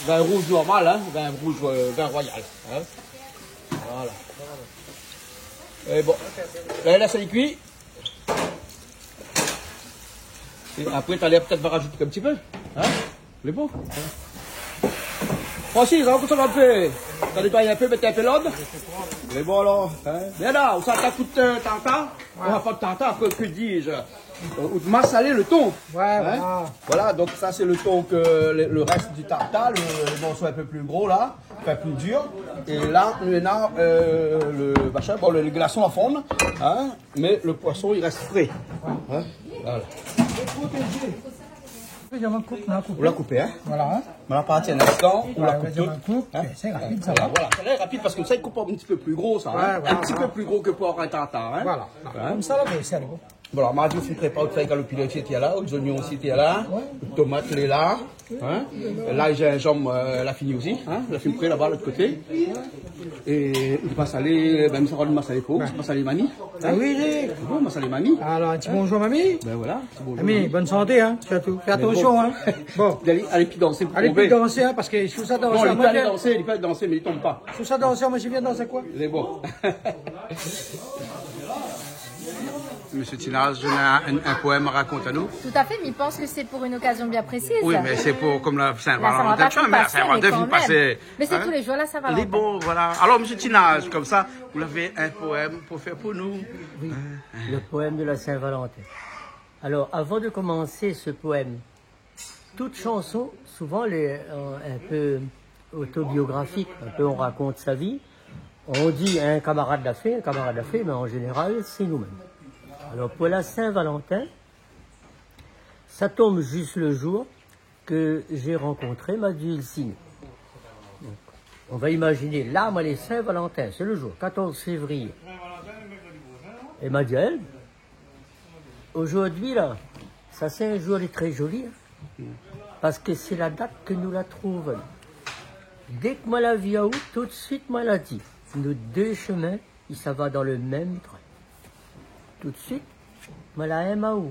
vin rouz normal, hein, vin rouz, euh, vin royal, hein. Voilà. É bon, la, la, sa i lé kui. É apré, talèr, pétèt, va rajout in ti pé, hein. Lé bon. Francis, alor, kosa ou va fé ? Ou va nétoy in pé, mèt in pé lord. Lé bon, alor, hein. Bien la, ou sa atak out, euh, tartar. Ouais. Enfin, pas de tartar, que, que dis-je ? Euh, out masalé lo ton. Ouais, hein ? Voilà. Voilà, donc ça, c'est le ton que le, le reste du tartare, le, le morceau un peu plus gros, là, enfin, plus dur. Et là, on a, euh, le machin, bon, le, le glaçon à fondre, hein, mais le poisson, il reste frais. Hein ? Voilà. Ou la koupé, hein ? Voilà, hein ? Mé la parti in instan, ou la koup tout. Hein ? Sé rapid, sa. Voilà, voilà. Sa lé rapid parske sa, i koup in ti pé pli gro, sa, hein ? Ouais, voilà. In ti pé pli gro ke pou in tartar, hein ? Voilà. Hein ? Konmsa la, mé sa lé bon. Bon, alor, ma di, ou fine prépar out fèy kaloupilé osi, té la, out zoignon osi, té la, out tomat lé la, hein ? Lay, zinzanm, euh, la fini osi, hein ? La fine pré laba, lot koté. É ou va salé, ben, mi sa pran masalé pou ou, masalé mami, hein ? Ah oui, oui. Bon, masalé mami. Alor, in ti bonjour, mami. Ben voilà, in ti bonjour, mami. Mami, bonne santé, hein, surtout. Fé atansion, hein. Bon. Alé, alé, pi dansé pou tonbé. Alé, pi dansé, hein, parske si ou sa dansé, bon, li pé alé dansé, li pé alé dansé, mé li tonm pa. Si ou sa dansé, moin, mi vien dansé koi ? Lé bon. Monsieur Tinaz, ou na in, in poèm a rakont anou ? Tout à fait, mais je pense que c'est pour une occasion bien précise. Oui, mé sé pou, konm la Saint-Valentin, mé la Saint-Valentin la fine pasé, mé la Saint-Valentin la fine pasé, hein. Mais c'est tous les jours, la Saint-Valentin. Lé bon, voilà. Alor, monsieur Tinaz, konmsa, ou lavé in poèm pou fé pou nou. Oui, le poème de la Saint-Valentin. Alors, avant de commencer ce poème, toute chanson, souvent, elle est, euh, un peu autobiographique, un peu on raconte sa vie. On dit un camarade l'a fait, un camarade l'a fait, mais en général, c'est nous-mêmes. Alors, pour la Saint-Valentin, ça tombe juste le jour que j'ai rencontré ma dulcinée. Donc, on va imaginer, là, moi, les Saint-Valentin, c'est le jour, quatorze février. Et ma di aèl, Zordi la, sa sé in zour lé tré zoli, hein. Parske sé la dat ke nou la trouv. Dèk moin la vi aou, tout suit moin la di, nout dé shemin i sava dan le mèm trin. Tout suit, moin la èm aou.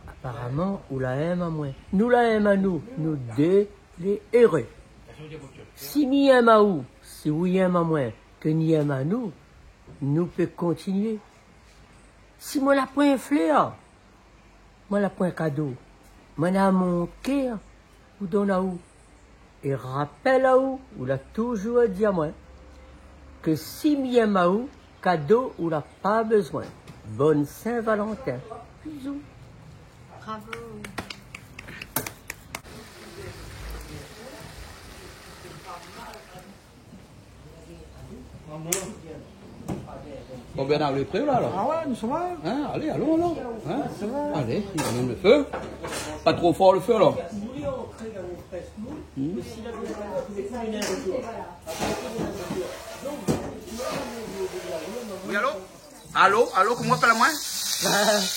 Aparaman, ou la èm amoin. Nou la èm anou, nou dé lé ere. Si mi èm aou, si ou i èm amoin, ke ni èm anou, nou pé kontinié. Si moin la poin flèr, moin la poin kado, moin na mon kèr pou donn aou. É rapèl aou, ou la touzour di amoin ke si mi èm aou, kado ou la pa bezoin. Bonne Saint-Valentin. Bisous. Bravo. Bon, Bernard, vous êtes prêts là, alors ? Ah ouais, nous sommes là. Hein, allez, allons, alors. Hein ? Ça va ? Allez, on allume le feu. Pas trop fort le feu, alors. Hmm. Oui, allô ? Allô, allô, koman ou apèl amoin ?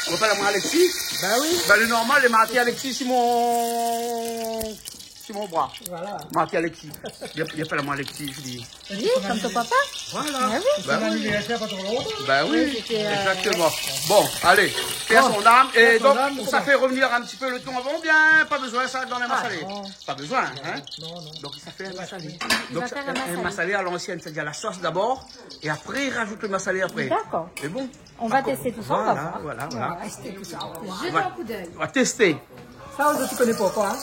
Ou apèl amoin Alexis ? Ben oui. Ben, le normal, lé marké Alexis si mon, si mon bra. Voilà. Marké Alexis. Li, li apèl amoin Alexis, li. Oui, comme ton papa. Voilà. Ah oui. Ben oui. Son anniversaire, pas trop longtemps. Ben oui, exactement. Oui, c'était, euh, ouais. Bon, allez, paix à son âme. Paix à son âme, bon. Et donc, ça fait revenir un petit peu le ton avant, bien, pas besoin ça dans les massalés. Ah, non. Pas besoin, hein ? Non, non. Donc, ça fait un massalé. Il va faire un massalé. Donc, un, un massalé à l'ancienne, c'est-à-dire la sauce d'abord, et après, il rajoute le massalé après. D'accord. C'est bon ? On va tester tout ça, on va voir. Voilà, voilà, voilà. On va tester tout ça, on va voir. Jetez un coup d'œil. On va, on va tester. Ça, je ne connais pas, quoi, hein.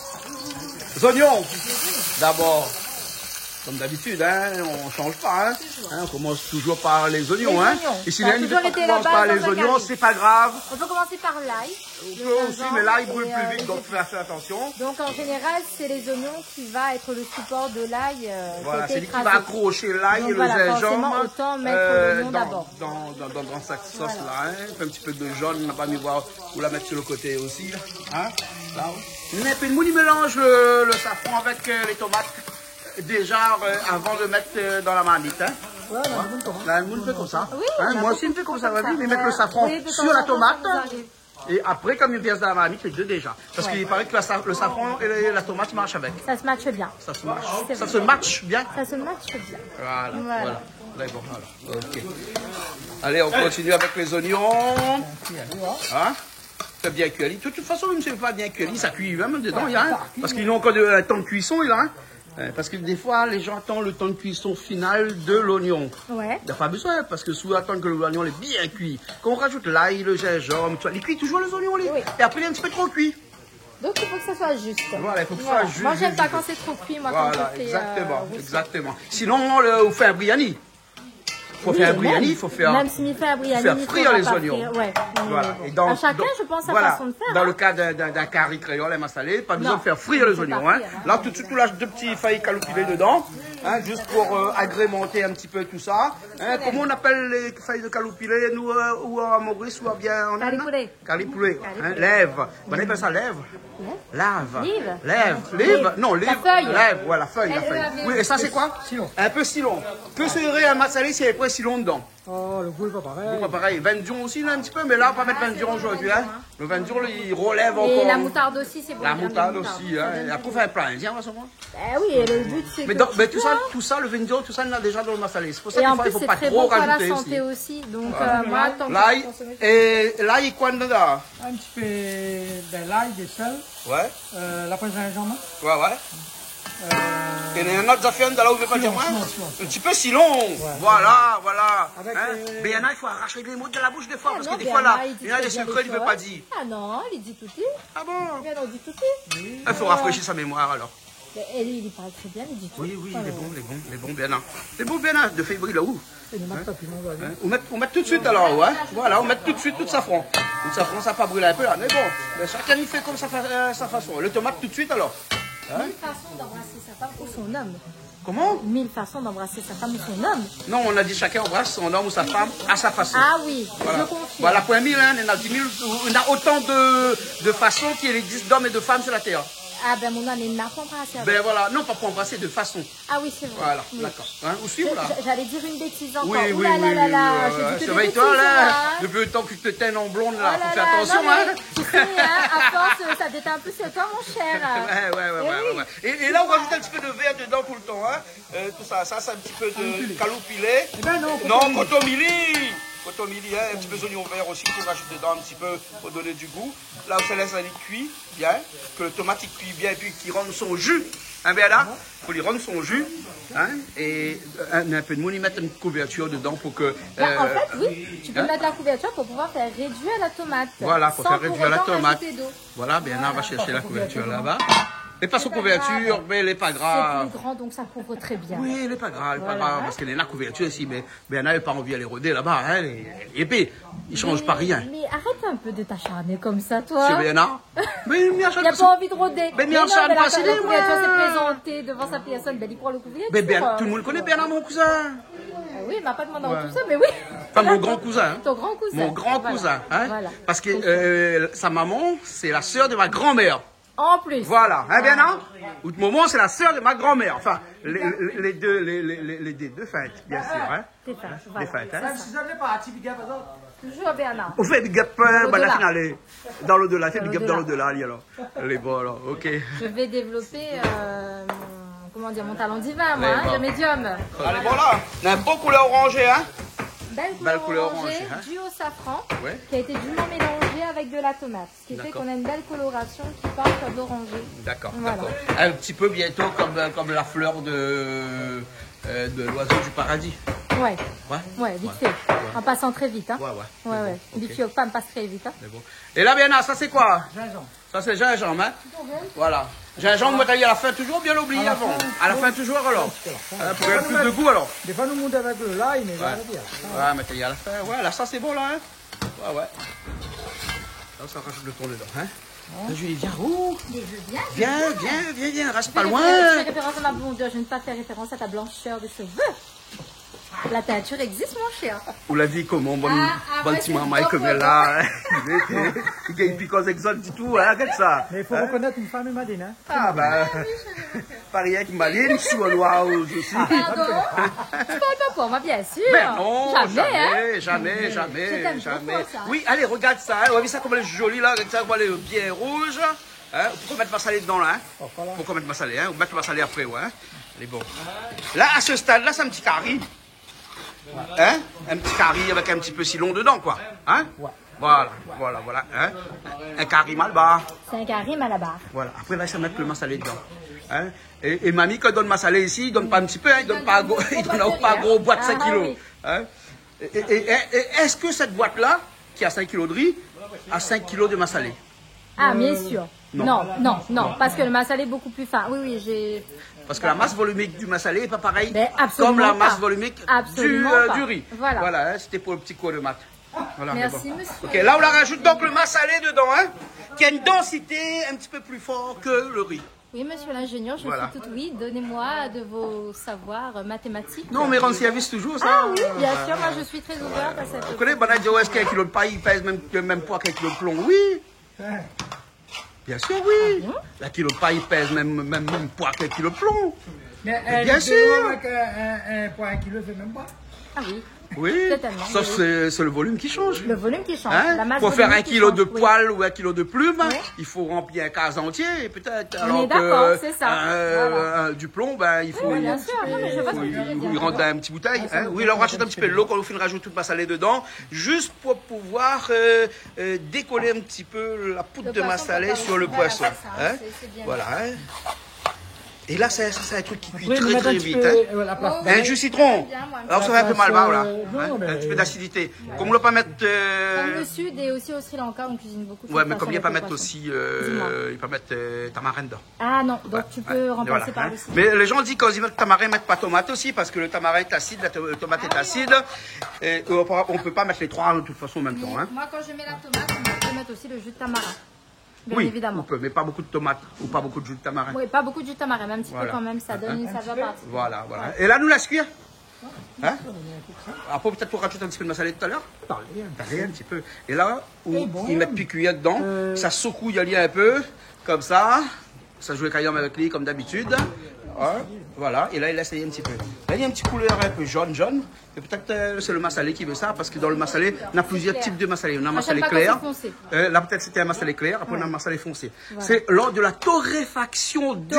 Les oignons, d'abord. Comme d'habitude, hein, on change pas, hein. Toujours. Hein, on commence toujours par les oignons, hein. Les oignons. Et si lundi, on commence par les oignons, c'est pas grave. Ça a toujours été la base dans un carry. On peut commencer par l'ail. On peut aussi, mais là, il brûle plus vite, donc faut faire attention. Et, euh, les oignons. Donc, en général, c'est les oignons qui va être le support de l'ail, euh, qui a été écrasé. Voilà, c'est lui qui va accrocher l'ail et le gingembre, euh, dans, dans, dans, dans, dans cette sauce-là, hein. Donc, voilà, forcément, autant mettre l'oignon d'abord. Fé in ti pé de jaune, na pa mi voir, ou la mèt su le koté osi, la. Hein ? La, oui. Mé pi, nou, i mélanz le, le safran avèk, euh, lé tomat déza, euh, avan de mèt, euh, dan la marmit, hein. Ouais, na demoun i fé konmsa. Oui, na demoun i fé konmsa. Hein, moin osi, mi fé konmsa, oui, mé i mèt le safran su la tomat. Oui, de temps en temps, ça nous arrive. É apré, kan i vien dan la marmit, lé dé déza. Parske i paré ke la sa-, le safran é la, la tomat i marsh avèk. Ça se matche bien. Ça se matche. C'est vrai. Ça se matche bien. Ça se matche bien. Voilà, voilà. Voilà. Là, bon, voilà. Ok. Allez, on continue avec les oignons. Hein ? Fé bien kui ali. De toute façon, mèm si lé pa bien kui ali, sa i kui mèm dedan, hein. Parske néna ankor de, euh, tan de kuison, la, hein. Euh, parske défoi, lé jan i atann le tan de kuison final de l'oignon. Ouais. Na pa bezoin, parske si ou atann ke l'oignon lé bien kui, kan ou rajout l'ail, le gingembre, tout sa, li kui touzour lé zoignon, li. Oui. É apré, li lé in ti pé tro kui. Donc, il faut que ça soit juste. Voilà, il faut que ça soit juste, juste, juste. Voilà. Moi, j'aime pas quand c'est trop cuit, moi, quand je fais, euh, rôti. Voilà, exactement, exactement. Sinon, le, ou fé in briani. Fo fé in briani, fo fé, mèm si mi fé in briani, fo fé frir lé zoignon. Ouais, ouais, ouais. Voilà. É dan, dan, voilà. À chacun, je pense, sa fason de fèr, hein. Dan le ka d'in, d'in, d'in kari kréol, in masalé, pa bezoin de fé frir lé zoignon, hein. Non, mi fé pa frir, hein. La, tout de suite, ou lash dé ti fèy kaloupilé dedan, hein, juste pour, euh, agrémenter un petit peu tout ça. Hein, koman i apèl lé fèy de kaloupilé, nou, euh, ou à Maurice, ou bien en Inde ? Kari poulé. Kari poulé, hein, lèv. Kari poulé. Ou apèl sa lèv ? Lèv. Lèv. Liv. Lèv. Liv. Liv. Non, liv. La fèy. Lèv, voilà, fèy, la fèy. L E V E. Oui, é sa, sé koi ? Silon. In pé silon. Ke sré in masalé si na poin silon dedan ? Oh, le gou lé pa parèy. Lé pa parèy. Vindion osi, la, in ti pé, mé la, ou va pa mèt vindion zordi, hein. Ah, sé bon, vindion. Le vindion, li relèv ankor. Et la moutarde aussi, c'est bon. La moutarde osi, hein. La moutarde, ça donne goût. É apré, ou fé in pla indien, an se moman. Eh oui, et le but, c'est que tu cuis, hein. Mé dan, mé tout sa, tout sa, le vindion, tout sa, nou na déza dan le masalé. Sé pou sa, défoi, i fo pa tro rajouté osi. Et en plus, c'est très bon pour la santé aussi. Donc, euh, moi, tant que je consomme... Voilà. L'ail, é l'ail, koi dedan ? In ti pé, ben, l'ail, de sèl. Ouais. Euh, la poin zinzanm. Ouais, ouais. É néna in ot zafèr dann la ou vé pa dir amoin. Silon, silon, silon. In ti pé silon. Voilà, voilà. Avèk, euh, Béana, i fo arash lé mo de la boush défoi, parske défoi la, néna dé sekré li vé pa dir. Ah non, li di tout. Ah bon ? Béana, li di tout. I fo rafréshi son mémoir alor. Mé li, li parl trè bien, li di tout. Oui, oui, lé bon, lé bon, lé bon, Béana. Lé bon, Béana, de févrié la ou. Ou mèt, ou mèt tout suit alor, ouais. Voilà, ou mèt tout suit tout safran. Tout safran, sa pa bril in pé la. Mé bon, mé shakinn i fé konm sa fa-, euh, sa fason. Lo tomat tout suit alor. Mille façons d'embrasser sa femme ou son homme. Koman ? Mille façons d'embrasser sa femme ou son homme. Non, on a dit chacun embrasse son homme ou sa femme à sa façon. Ah oui, je confirme. Voilà, point mille, hein, néna dix mille, néna autant de, de façons qu'il existe d'hommes et de femmes sur la terre. Ah ben, mon homme, il n'a pas embrassé avec. Ben voilà, non, pa pou anbrasé, de fason. Ah oui, c'est vrai. Voilà, d'accord. Hein, ou suiv la. J'allais dire une bêtise encore. Oui, oui, oui, oui, ouais, ouais. Ouh là là là là, j'ai dit que des bêtises, hein. Surveille-toi, là. Depuis le temps que tu te teignes en blonde, là, faut faire attention, hein. Oh là là, non, mais tu sais, hein, à force, ça déteint plus que toi, mon cher. Ouais, ouais, ouais, ouais, ouais. Eh oui. Et, et là, on rajoute un petit peu de vert dedans tout le temps, hein. Euh, tout ça, ça, c'est un petit peu de caloupilé. Eh ben non, kotomili. Non, kotomili. Kotomili, hein, un petit peu d'oignon vert aussi qu'on rajoute dedans un petit peu pour donner du goût. Là, on se laisse aller cuire bien, que le tomate il cuit bien et puis qu'il rende son jus. Hein, Béana ? Fo li rann son jus, hein, é, euh, in, in pé de moun i mèt in kouvèrtir dedan pou ke, euh, hein ? Ben, en fait, oui, tu peux mettre la couverture pour pouvoir faire réduire la tomate, voilà, pour faire réduire la tomate, sans pour autant rajouter d'eau. Voilà, ben, on va chercher la couverture là-bas. Mé pa son kouvèrtir, mé lé pa grav. C'est plus grand, donc ça couvre très bien. Oui, lé pa grav, lé pa grav, parske néna kouvèrtir isi, mé Béana la pa anvi alé rodé laba, hein, lé, lé épé, i shanj pa rien. Mais, mais arrête un peu de t'acharner comme ça, toi. Sé Béana. Mé mi acharn pa. Il a pas envie de rôder. Mé non, mais la, la couverture s'est présentée devant sa personne. Ben, li pran lo kouvèrtir. Mé Béana, tout le monde koné Béana, mon kouzin. Ah oui, mé pa demann aou tout sa, mé oui. Enfin, mon grand cousin, hein. Ton grand cousin. Mon grand cousin, hein. Voilà. Parske, euh, sa maman, c'est la sœur de ma grand-mère. En plus. Voilà, hein, Béana ? Out momon, c'est la sœur de ma grand-mère. Enfin, les, les, les deux, les, les, les, les deux défuntes, bien sûr, hein. Défuntes, voilà. Défuntes, hein. C'est ça. Toujours Béana. Ou fé big up, euh, banna la finalé. Dans l'au-delà, fé big up dans l'au-delà, alé, alor. Lé bon, alor, ok. Je vais développer, euh, mon, comment dire, mon talent divin, moi, hein, de médium. Alé, voilà. Néna in bo koulèr orangé, hein. Belle couleur orangée, due au safran, qui a été dûment mélangée avec de la tomate. Ce qui fait qu'on a une belle coloration qui part sur de l'orangé. D'accord, d'accord. Voilà. Un petit peu bientôt comme, euh, comme la fleur de, euh, de l'oiseau du paradis. Ouais. Ouais. Ouais, vite fait. Ouais. En passant très vite, hein. Ouais, ouais. Ouais, ouais. Bon, ok. Vite fait, pa, pass très vite, hein. Mé bon. É la, Béana, sa sé koi ? Zinzanm. Sa sé zinzanm, hein. Voilà. Zinzanm, ou mèt ali a la fin toujours, oubien ou oubli avan ? A la fin, toujours, alor. Hein, pou gingn plis de gou, alor. Défoi nou mèt avèk lo lay, mé voilà, bien. Ouais, mèt ali a la fin. Voilà, sa sé bon la, hein. Ouais, ouais. La, sa rajout lo ton dedan, hein. Hein ? Julie, viens, ouh. Mais je viens, je viens. Viens, viens, viens, viens, reste pas loin. Tu fais, tu fais référence à ma blondeur, je ne vais pas faire référence à ta blancheur de cheveux. La teinture existe, mon cher. Ou la vi koman, bann, bann ti marmay koméla, hein. I gingn pi koz èk zot ditou, hein, gard sa. Mé i fo rekonèt in fanm lé malin, hein. Ah, ben. Pa rienk Maline, sou noir osi. Pardon ? Tu parles pas pour moi, bien sûr. Mé non, jamais, jamais, jamais, jamais. C'est un faux, ça. Oui, alé, regard sa, hein. Ou la vi sa koman lé zoli la, regard sa, koman lé bien rouz. Hein, ou pé mèt masalé dedan la, hein. Ou pé mèt masalé, hein. Ou mèt masalé apré, ouais, hein. Lé bon. La, à ce stade-là, sé in ti kari. Hein ? In ti kari avèk in ti pé silon dedan, koi. Hein ? Ouais. Voilà, voilà, voilà, hein. In kari malbar. C'est un kari malabar. Voilà. Apré la, sa mèt lo masalé dedan. Hein ? É, é mami, kan i donn masalé isi, i donn pa in ti pé, hein, i donn pa gro, i donn pa gro boit sink kilo. Ah oui. Hein ? Et, et, et, et est-ce que cette boîte-là, qui a cinq kilos de riz, a cinq kilos de massalé ? Ah, bien sûr. Non. Non, non, non, parce que le massalé est beaucoup plus fin. Oui, oui, j'ai... Parce que la masse volumique du massalé est pas pareille comme la masse volumique du, euh, du riz. Ben, absolument pas. Absolument pas. Voilà. Voilà, hein, c'était pour le petit cours de maths. Voilà, mais bon. Merci, monsieur. Ok, là, on la rajoute donc le massalé dedans, hein, qui a une densité un petit peu plus forte que le riz. Oui, monsieur l'ingénieur, je suis tout ouïe. Voilà. Donnez-moi de vos savoirs, euh, mathématiques. Non, mé rann sèrvis toujours, sa. Ah oui, bien sûr, moi, je suis très ouverte à cette... Ou koné, banna i di, ouais, èske in kilo de pay i pèz mèm, mèm poi k'in kilo de plon ? Oui. Bien sûr, oui. Ah bon ? In kilo de pay i pèz mèm, mèm, mèm poi k'in kilo de plon. Bien sûr. Mé in lit dolo avèk in, in, in poi in kilo, i fé mèm poi. Ah oui. Oui, totalement, oui. Sauf c'est, c'est le volume qui change. Le volume qui change, la masse volumique qui change, oui. Hein ? Pour faire un kilo de poêle ou un kilo de plume, il faut remplir un case entier, peut-être, alors que, euh, du plomb, ben, il faut, il, il rentre dans une petite bouteille, hein. On est d'accord, c'est ça. Voilà. Oui, bien sûr. Non, mais je vois ce que tu veux dire. Oui, il rentre dans une petite bouteille, hein. Oui, là, on rajoute un petit peu de l'eau, quand on finit de rajouter tout le massalé dedans, juste pour pouvoir, euh, euh, décoller un petit peu la poudre de massalé sur le poisson, hein. Le poisson, d'accord. C'est, c'est bien. Voilà, hein. É la, sé, sa, sé in truk ki kui tré, tré vit, in. Apré, nou mèt in ti pé, euh, la plas. In ji sitron. Bien, moin. Alor, sa va in pé mal, voilà. Non, mé in ti pé d'asidité. Kom nou la pa mèt, euh, Comme le sud et aussi au Sri Lanka, on cuisine beaucoup de cette façon, donc, le poisson. Ouais, mé kom i pa mèt osi, euh, i pa mèt, euh, tamarin dedan. Ah non, donc tu peux remplacer par le citron. Mé lé jan i di, kan i mèt tamarin, i mèt pa tomat osi, parske le tamarin lé asid, la to-, le tomat lé asid. Ah oui. É, euh, on peut, on peut pas mettre les trois de toute façon en même temps, hein. Mais moi, quand je mets la tomate, je peux mettre aussi le jus de tamarin. Bien évidemment. Oui, on peut, mais pas beaucoup de tomates ou pas beaucoup de jus de tamarin. Oui, pas beaucoup de jus de tamarin, mais un petit peu quand même, ça donne une saveur particulière. Voilà, voilà. Ouais. É la, nou lès kuir. Hein ? Apré, pétèt pou rajout in ti pé de masalé talèr. Talèr, in ti pé. É la, ou i mèt pi kuiyèr dedan, sa sekouy ali in pé, komsa. Sa zoué kayam avèk li, kom dabitid. Hein ? Voilà, é la, i lès ali in ti pé. La, néna in ti koulèr in pé jone, jone. É pétèt, euh, sé le masalé ki vé sa, parske dan le masalé, néna plizièr tip de masalé. Néna masalé klèr. Moi, j'aime pas quand c'est foncé. Euh, la, pétèt sété in masalé klèr, apré, néna masalé fonsé. Voilà. Sé lor de la torréfaction du,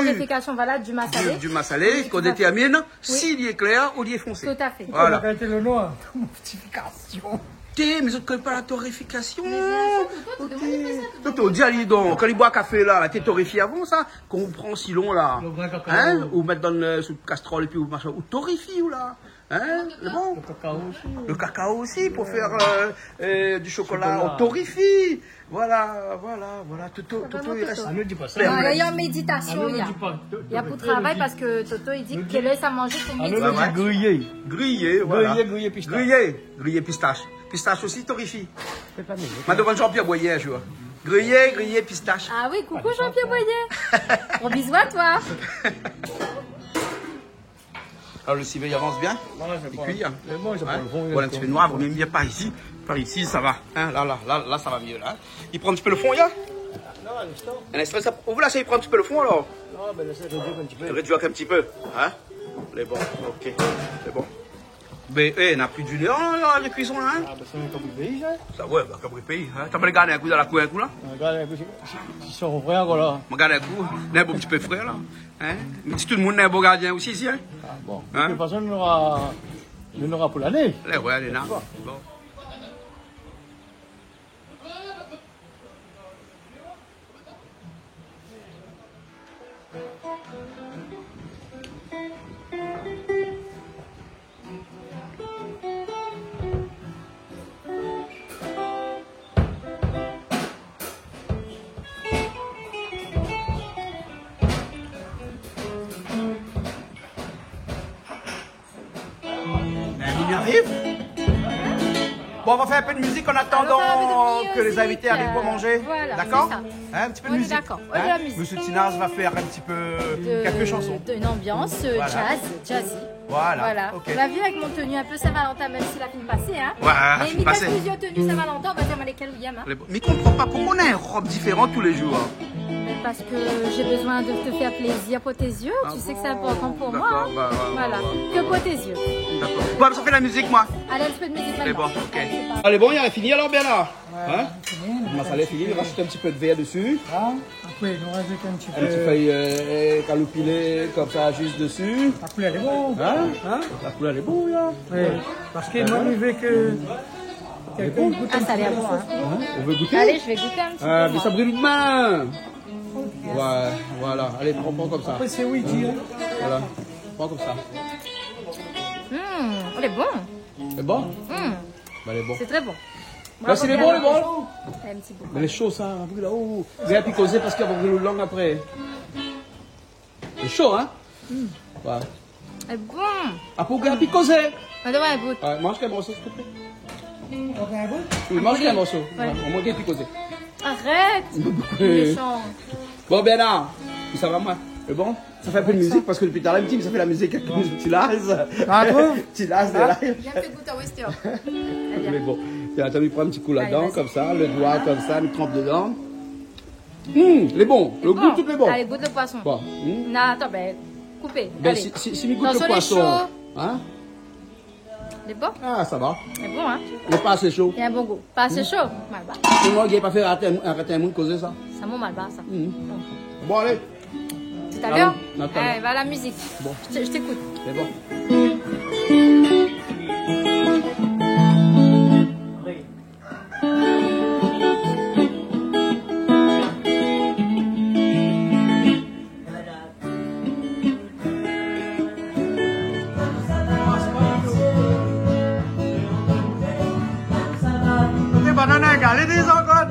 voilà, du masalé k'i détèrmine si li lé klèr ou li lé fonsé. Tout à fait. Voilà. Ou la gingn lo nom, hein, mortifikasion. Té, mé zot i koné pa la torréfaction. Mé bien sûr, pourquoi tu demandes pas ça ? Té, té, ou di ali donk, kan li boir kafé la, la té torréfié avan sa, kan ou pran silon la, hein, ou mèt dan le, sou kastrol épi ou machin, ou torréfié ou la. Hein ? Lé bon ? Le cacao aussi. Le cacao aussi, pour faire, euh, euh, du chocolat, on torréfie. Voilà, voilà, voilà. Toto, Toto, i rès. Ah, nou di pa sa. Ah, lé an méditasion, li lé pou travay, parske Toto, li di ke lès a manzé, sé méditasion. Ah, nou di griyé. Griyé, voilà. Griyé, griyé pistash. Griyé, griyé pistash. Pistash osi, torréfié. Sé pa mé. Ma domann Jean-Pierre Boyer in jour. Griyé, griyé pistash. Ah oui, coucou Jean-Pierre Boyer. Gros bisous à toi. Alor, le sivé i avans bien ? Ouais, sé bon. Li kui, hein ? Mé bon, sé pa le fon, voilà, in ti pé noir, vo myé pa isi. Par isi, sa va. Hein, la, la, la, la, sa va myé, la. I pran in ti pé le fon, la ? Non, a linstan. A linstan, sa, ou la, sa i pran in ti pé le fon, alor ? Non, bin, lès rédui in ti pé. Rédui in ti pé, hein ? Lé bon, ok. Lé bon. Bin, é, na plis d'in èr, la, de kuison, la, hein ? Ah, bin, sé in kabri péi, sa. Sa, ouais, bin, kabri péi, hein. Ou la pa gard in kou dan la kour, in kou, la ? Ah, gard in kou, sé, sé, sé son frèr, voilà. Gard in kou, néna in bon ti pé frèr, la. Hein ? Mé si tout le moun néna in bon gardien osi isi, hein ? Ah bon. Hein ? De tout fason, nou nora, nou nora pou lané. Lé, ouais, lé la. Bon. Bin, li ariv. Bon, on va faire un peu de musique en attendant que les invités arrivent pour manger. D'accord ? Hein, un petit peu de musique. On est d'accord. De la musique. Monsieur Tinaz va faire un petit peu quelques chansons. De, une ambiance, euh, jazz, jazzy. Voilà. Voilà. Ok. Ou la vi avèk mon tenu in pé Saint-Valentin, mèm si la fine pasé, hein. Ouais, la fine pasé. Mé mi mèt plizièr tenu Saint-Valentin, ou va di amoin lékèl ou yèm, hein. Lé bon. Mi konpran pa, poukosa ou néna in rob diféran tou lé jour, hein ? Mais parce que j'ai besoin de te faire plaisir pour tes yeux. Ah bon ? Tu sais que c'est important pour moi, hein. D'accord, bah, ouais, ouais, ouais. Voilà. Que pour tes yeux. D'accord. Bon, sa i fé la mizik, moin. Allez, un petit peu de musique maintenant. Lé bon, ok. Allez, c'est parti. Lé bon, la fini alor, Bernard ? Ouais, fini. Hein ? Masalé fini, rajout in ti pé de vèr dési. Hein ? Apré, nou rajout in ti pé. In ti fèy, euh, kaloupilé, komsa, zis dési. La koulèr lé bon. Hein ? Hein ? La koulèr lé bon, la. Oui. Parske moin, mi vé ke kèlkin i gout in ti pé la sos. Ah, ça a l'air bon, hein. Hein ? On veut goûter ? Allez, je vais goûter un petit peu, moi. Ah, mé sa i bril out min. Ouais, voilà. Allez, pran, pran komsa. Apré, sé oui, di, hein. Voilà. Pran komsa. Hmm, lé bon. Lé bon ? Hmm. Bin, lé bon. C'est très bon. Bravo, Bernard. Lé bon, lé bon. Un petit bout. Mé lé sho, sa, apré la, oh. Vien pi kozé parske i sa bril out lang apré. Lé sho, hein ? Hmm. Ouais. Lé bon. Apré, vien pi kozé. Donn amoin in bout. Ouais, manz in morso, s'il te plaît. Oui, manz in morso. Ouais. Ouais, omoin, vien pi kozé. Arrête. Méchant. Bon, Bernard, sa va, moin ? Lé bon ? Sa i fé in pé de mizik, parske dopi talèr li di, sa i fé la mizik avèk Ti Laz. Ah bon ? Ti Laz, lé la. Vien fé gout a Western. Lé bon. Tiens, atann, mi pran in ti kou ladan, komsa, le doi komsa, mi tranp dedan. Hum, lé bon. Le gou, tout lé bon. Allez, goûte le poisson. Bon. Hum. Non, attends, ben, coupez. Allez. Ben, si, si, si mi gout le poisson, hein ? Attention, les chauds. Lé bon ? Ah, sa va. Lé bon, hein ? Mé pa asé sho. Néna in bon gou. Pa asé sho, malbar. Sé moin ki la pa fé arèt in, arèt in moun kozé sa. Sa mon malbar, sa. Mhm. Bon. Bon, alé. Tout à l'heure. Alon, atann. Allez, va la musique. Bon. Je t-, je t'écoute. Lé bon. Allez, dézangrèt.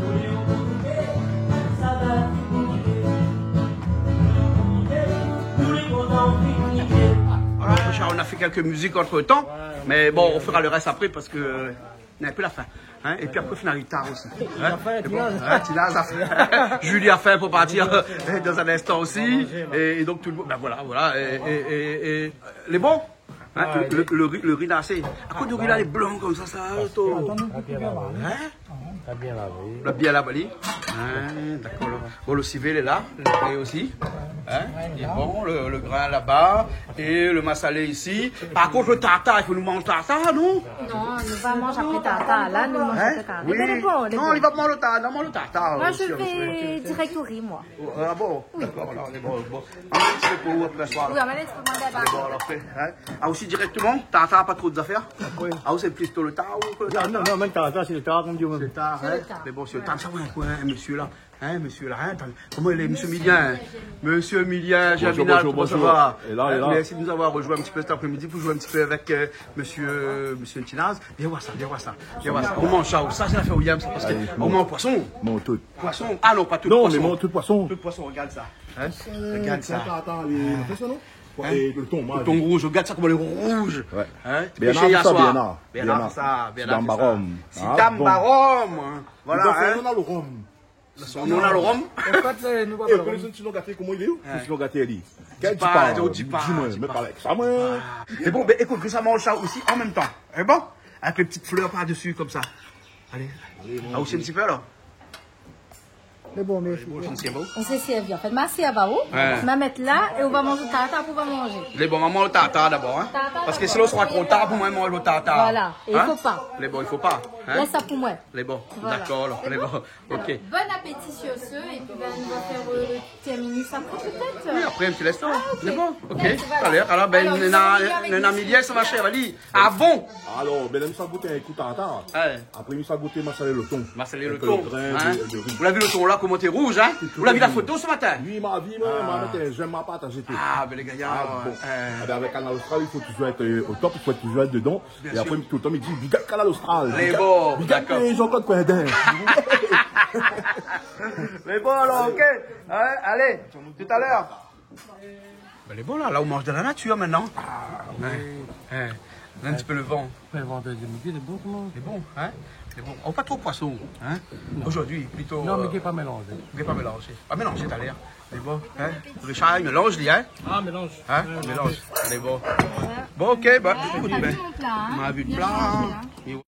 Alors, Richard, on a fait quelques musiques entre-temps, mais bon, on fera le reste après parce que, euh, on a un peu la faim. Hein, et puis après, on arrive tard aussi. Hein, la faim, et bon, Tinaz. Hein, Tinaz la faim. Julie la faim pour partir, euh, dans un instant aussi. Et, et donc, tout le monde, ben voilà, voilà. Et, et, et, et, les bons. Hein, le, le, le ri, le ri la, sé, akoz le ri la lé blan konmsa, sa, Toto ? Atann, nou koup bien la. Hein ? La bien lavé. La bien lavé. Hein, dakor, la. Bon, le sivé lé la, le ri osi. Hein ? Lé bon, le, le grin laba, é le masalé isi. Par kont, le tartar, i fo nou manz tartar, non ? Non, nou va manz apré tartar. La nou manz apré tartar. Hein ? Oui. Mé lé bon, lé bon. Non, li va manz le tartar, non, manz le tartar. Moi, je vais direct au riz, moi. Oh, ah bon ? Oui. Dakor, alor, lé bon, bon. Amèn in ti pé pou ou apré aswar. Oui, amèn in ti pé, moin, d'abor. Lé bon, alor, fé, hein ? Ah, osi dirèkteman, tartar, pa tro zafèr ? Oui. Ah, ou sé pli to le tar ou le tartar ? Non, non, non, mèm tartar, sé le tar, konm di. Sé tar, hein ? Sé le tar. Mé bon, sé le tar, sa, ouais, ouais, mésyé la. Hein, mésyé la, hein, atann. Koman i lé, mésyé Milien ? Mésyé Milien Germinal, bonjour, koman sa va ? Bonjour, bonjour. Hein, lé la, lé la. Mèrsi de nous avoir rejoint un petit peu cet après-midi pour jouer un petit peu avec, euh, monsieur, euh, monsieur Tinaz. Vien voir sa, vien voir sa. Vien voir sa. Koman sa, sa, sé la fé ou yèm sa, parske... Allez, on mange poisson. Manz tout. Poisson. Ah non, pa tout poisson. Non, mé manz tout poisson. Tout poisson, regard sa. Hein ? Regard sa. Atann, atann, lé, fé sa, non ? Hein ? É le ton, le ton rouz, regard sa koman lé rouz. Ouais. Hein ? Bernard, pésé yèr sa, swar. Bernard. Bernard, Bernard, sé sa, Bernard, sé sa. Sidam Barom. Sidam Barom, hein. Voilà, hein. Son non la le rom. Son non la le rom. An fèt, euh, nou va... É, pa le rom. Koné son ti non gaté, koman i lé, ou ? Ouais. Son ti non gaté, li. Di pa, di pa. Di moin, mé pa avèk sa, moin. Ah. Mé bon, ben, ékout, ke sa manz sa osi an mèm tan. Hein, bon ? Avèk lé ti flèr par desi, konmsa. Alé. Alé, ah, ou sé in ti pé, la. Mé bon, mé... Bon, sé bon. On s'est servi, an fèt. Mèrsi avou. Ouais. Ma mèt la é ou va manz tartar, apré ou va manzé. Lé bon, manz le tartar d'abor, hein. Tartar d'abor. Parske sinon, sra tro tar pou moin manz le tartar. Voilà. É i fo pa. Hein ? Lé bon, i fo pa. Hein ? Lès sa pou moin. Lé bon. Voilà. Dakor, alor, lé bon. Ok. Alors, bon appétit sur ce, et puis, ben, on va faire, euh, le terminus après, peut-être. Oui, apré, in ti linstan. Ah, ok. Lé bon, ok. Merci, voilà. Talèr, alor, ben, nou néna, nou néna Milien, sa va shèr ali. Ah bon ? Alor, ben, mi sa gout in kou tartar. Ouais. Apré, mi sa gout masalé le ton. Masalé le ton, hein. Avèk le grin de, de ri. Ou la vi le ton la, koman té rouz, hein ? Ou la vi la foto se matin ? Oui, ma vi, moin, ma mèt in j'aime, ma partazé tout. Ah, ben, lé gayar, ah, bon. Ah, ben, avèk Kanal Austral, i fo toujour èt, euh, au top, i fo toujour èt dedan. Bien sûr. É apré, tout le tan, mi di, big up Kanal Austral. Lé bon, dakor. Big up, big up, euh, Jean-Claude Coindin. Lé bon, alor, ok. Hein, alé, talèr. Ben, lé bon, la. La, ou manz de la natir, mintnan. Ah, oui. Hein, hein. La, in ti pé le van. Apré, le vandredi midi, lé bon, koman ? Lé bon, hein ? Lé bon. Oh, pa tro poisson, hein ? Non. Zordi, plito, euh... Non, mé ki lé pa mélanzé. Ki lé pa mélanzé. Pa mélanzé, talèr. Lé bon, hein ? Richard, i mélanz, li, hein ? Ah, mélanz. Hein ? Ouais, mélanz. Lé bon. Bon, ok, ben, ékout, ben, ma vi le pla, hein.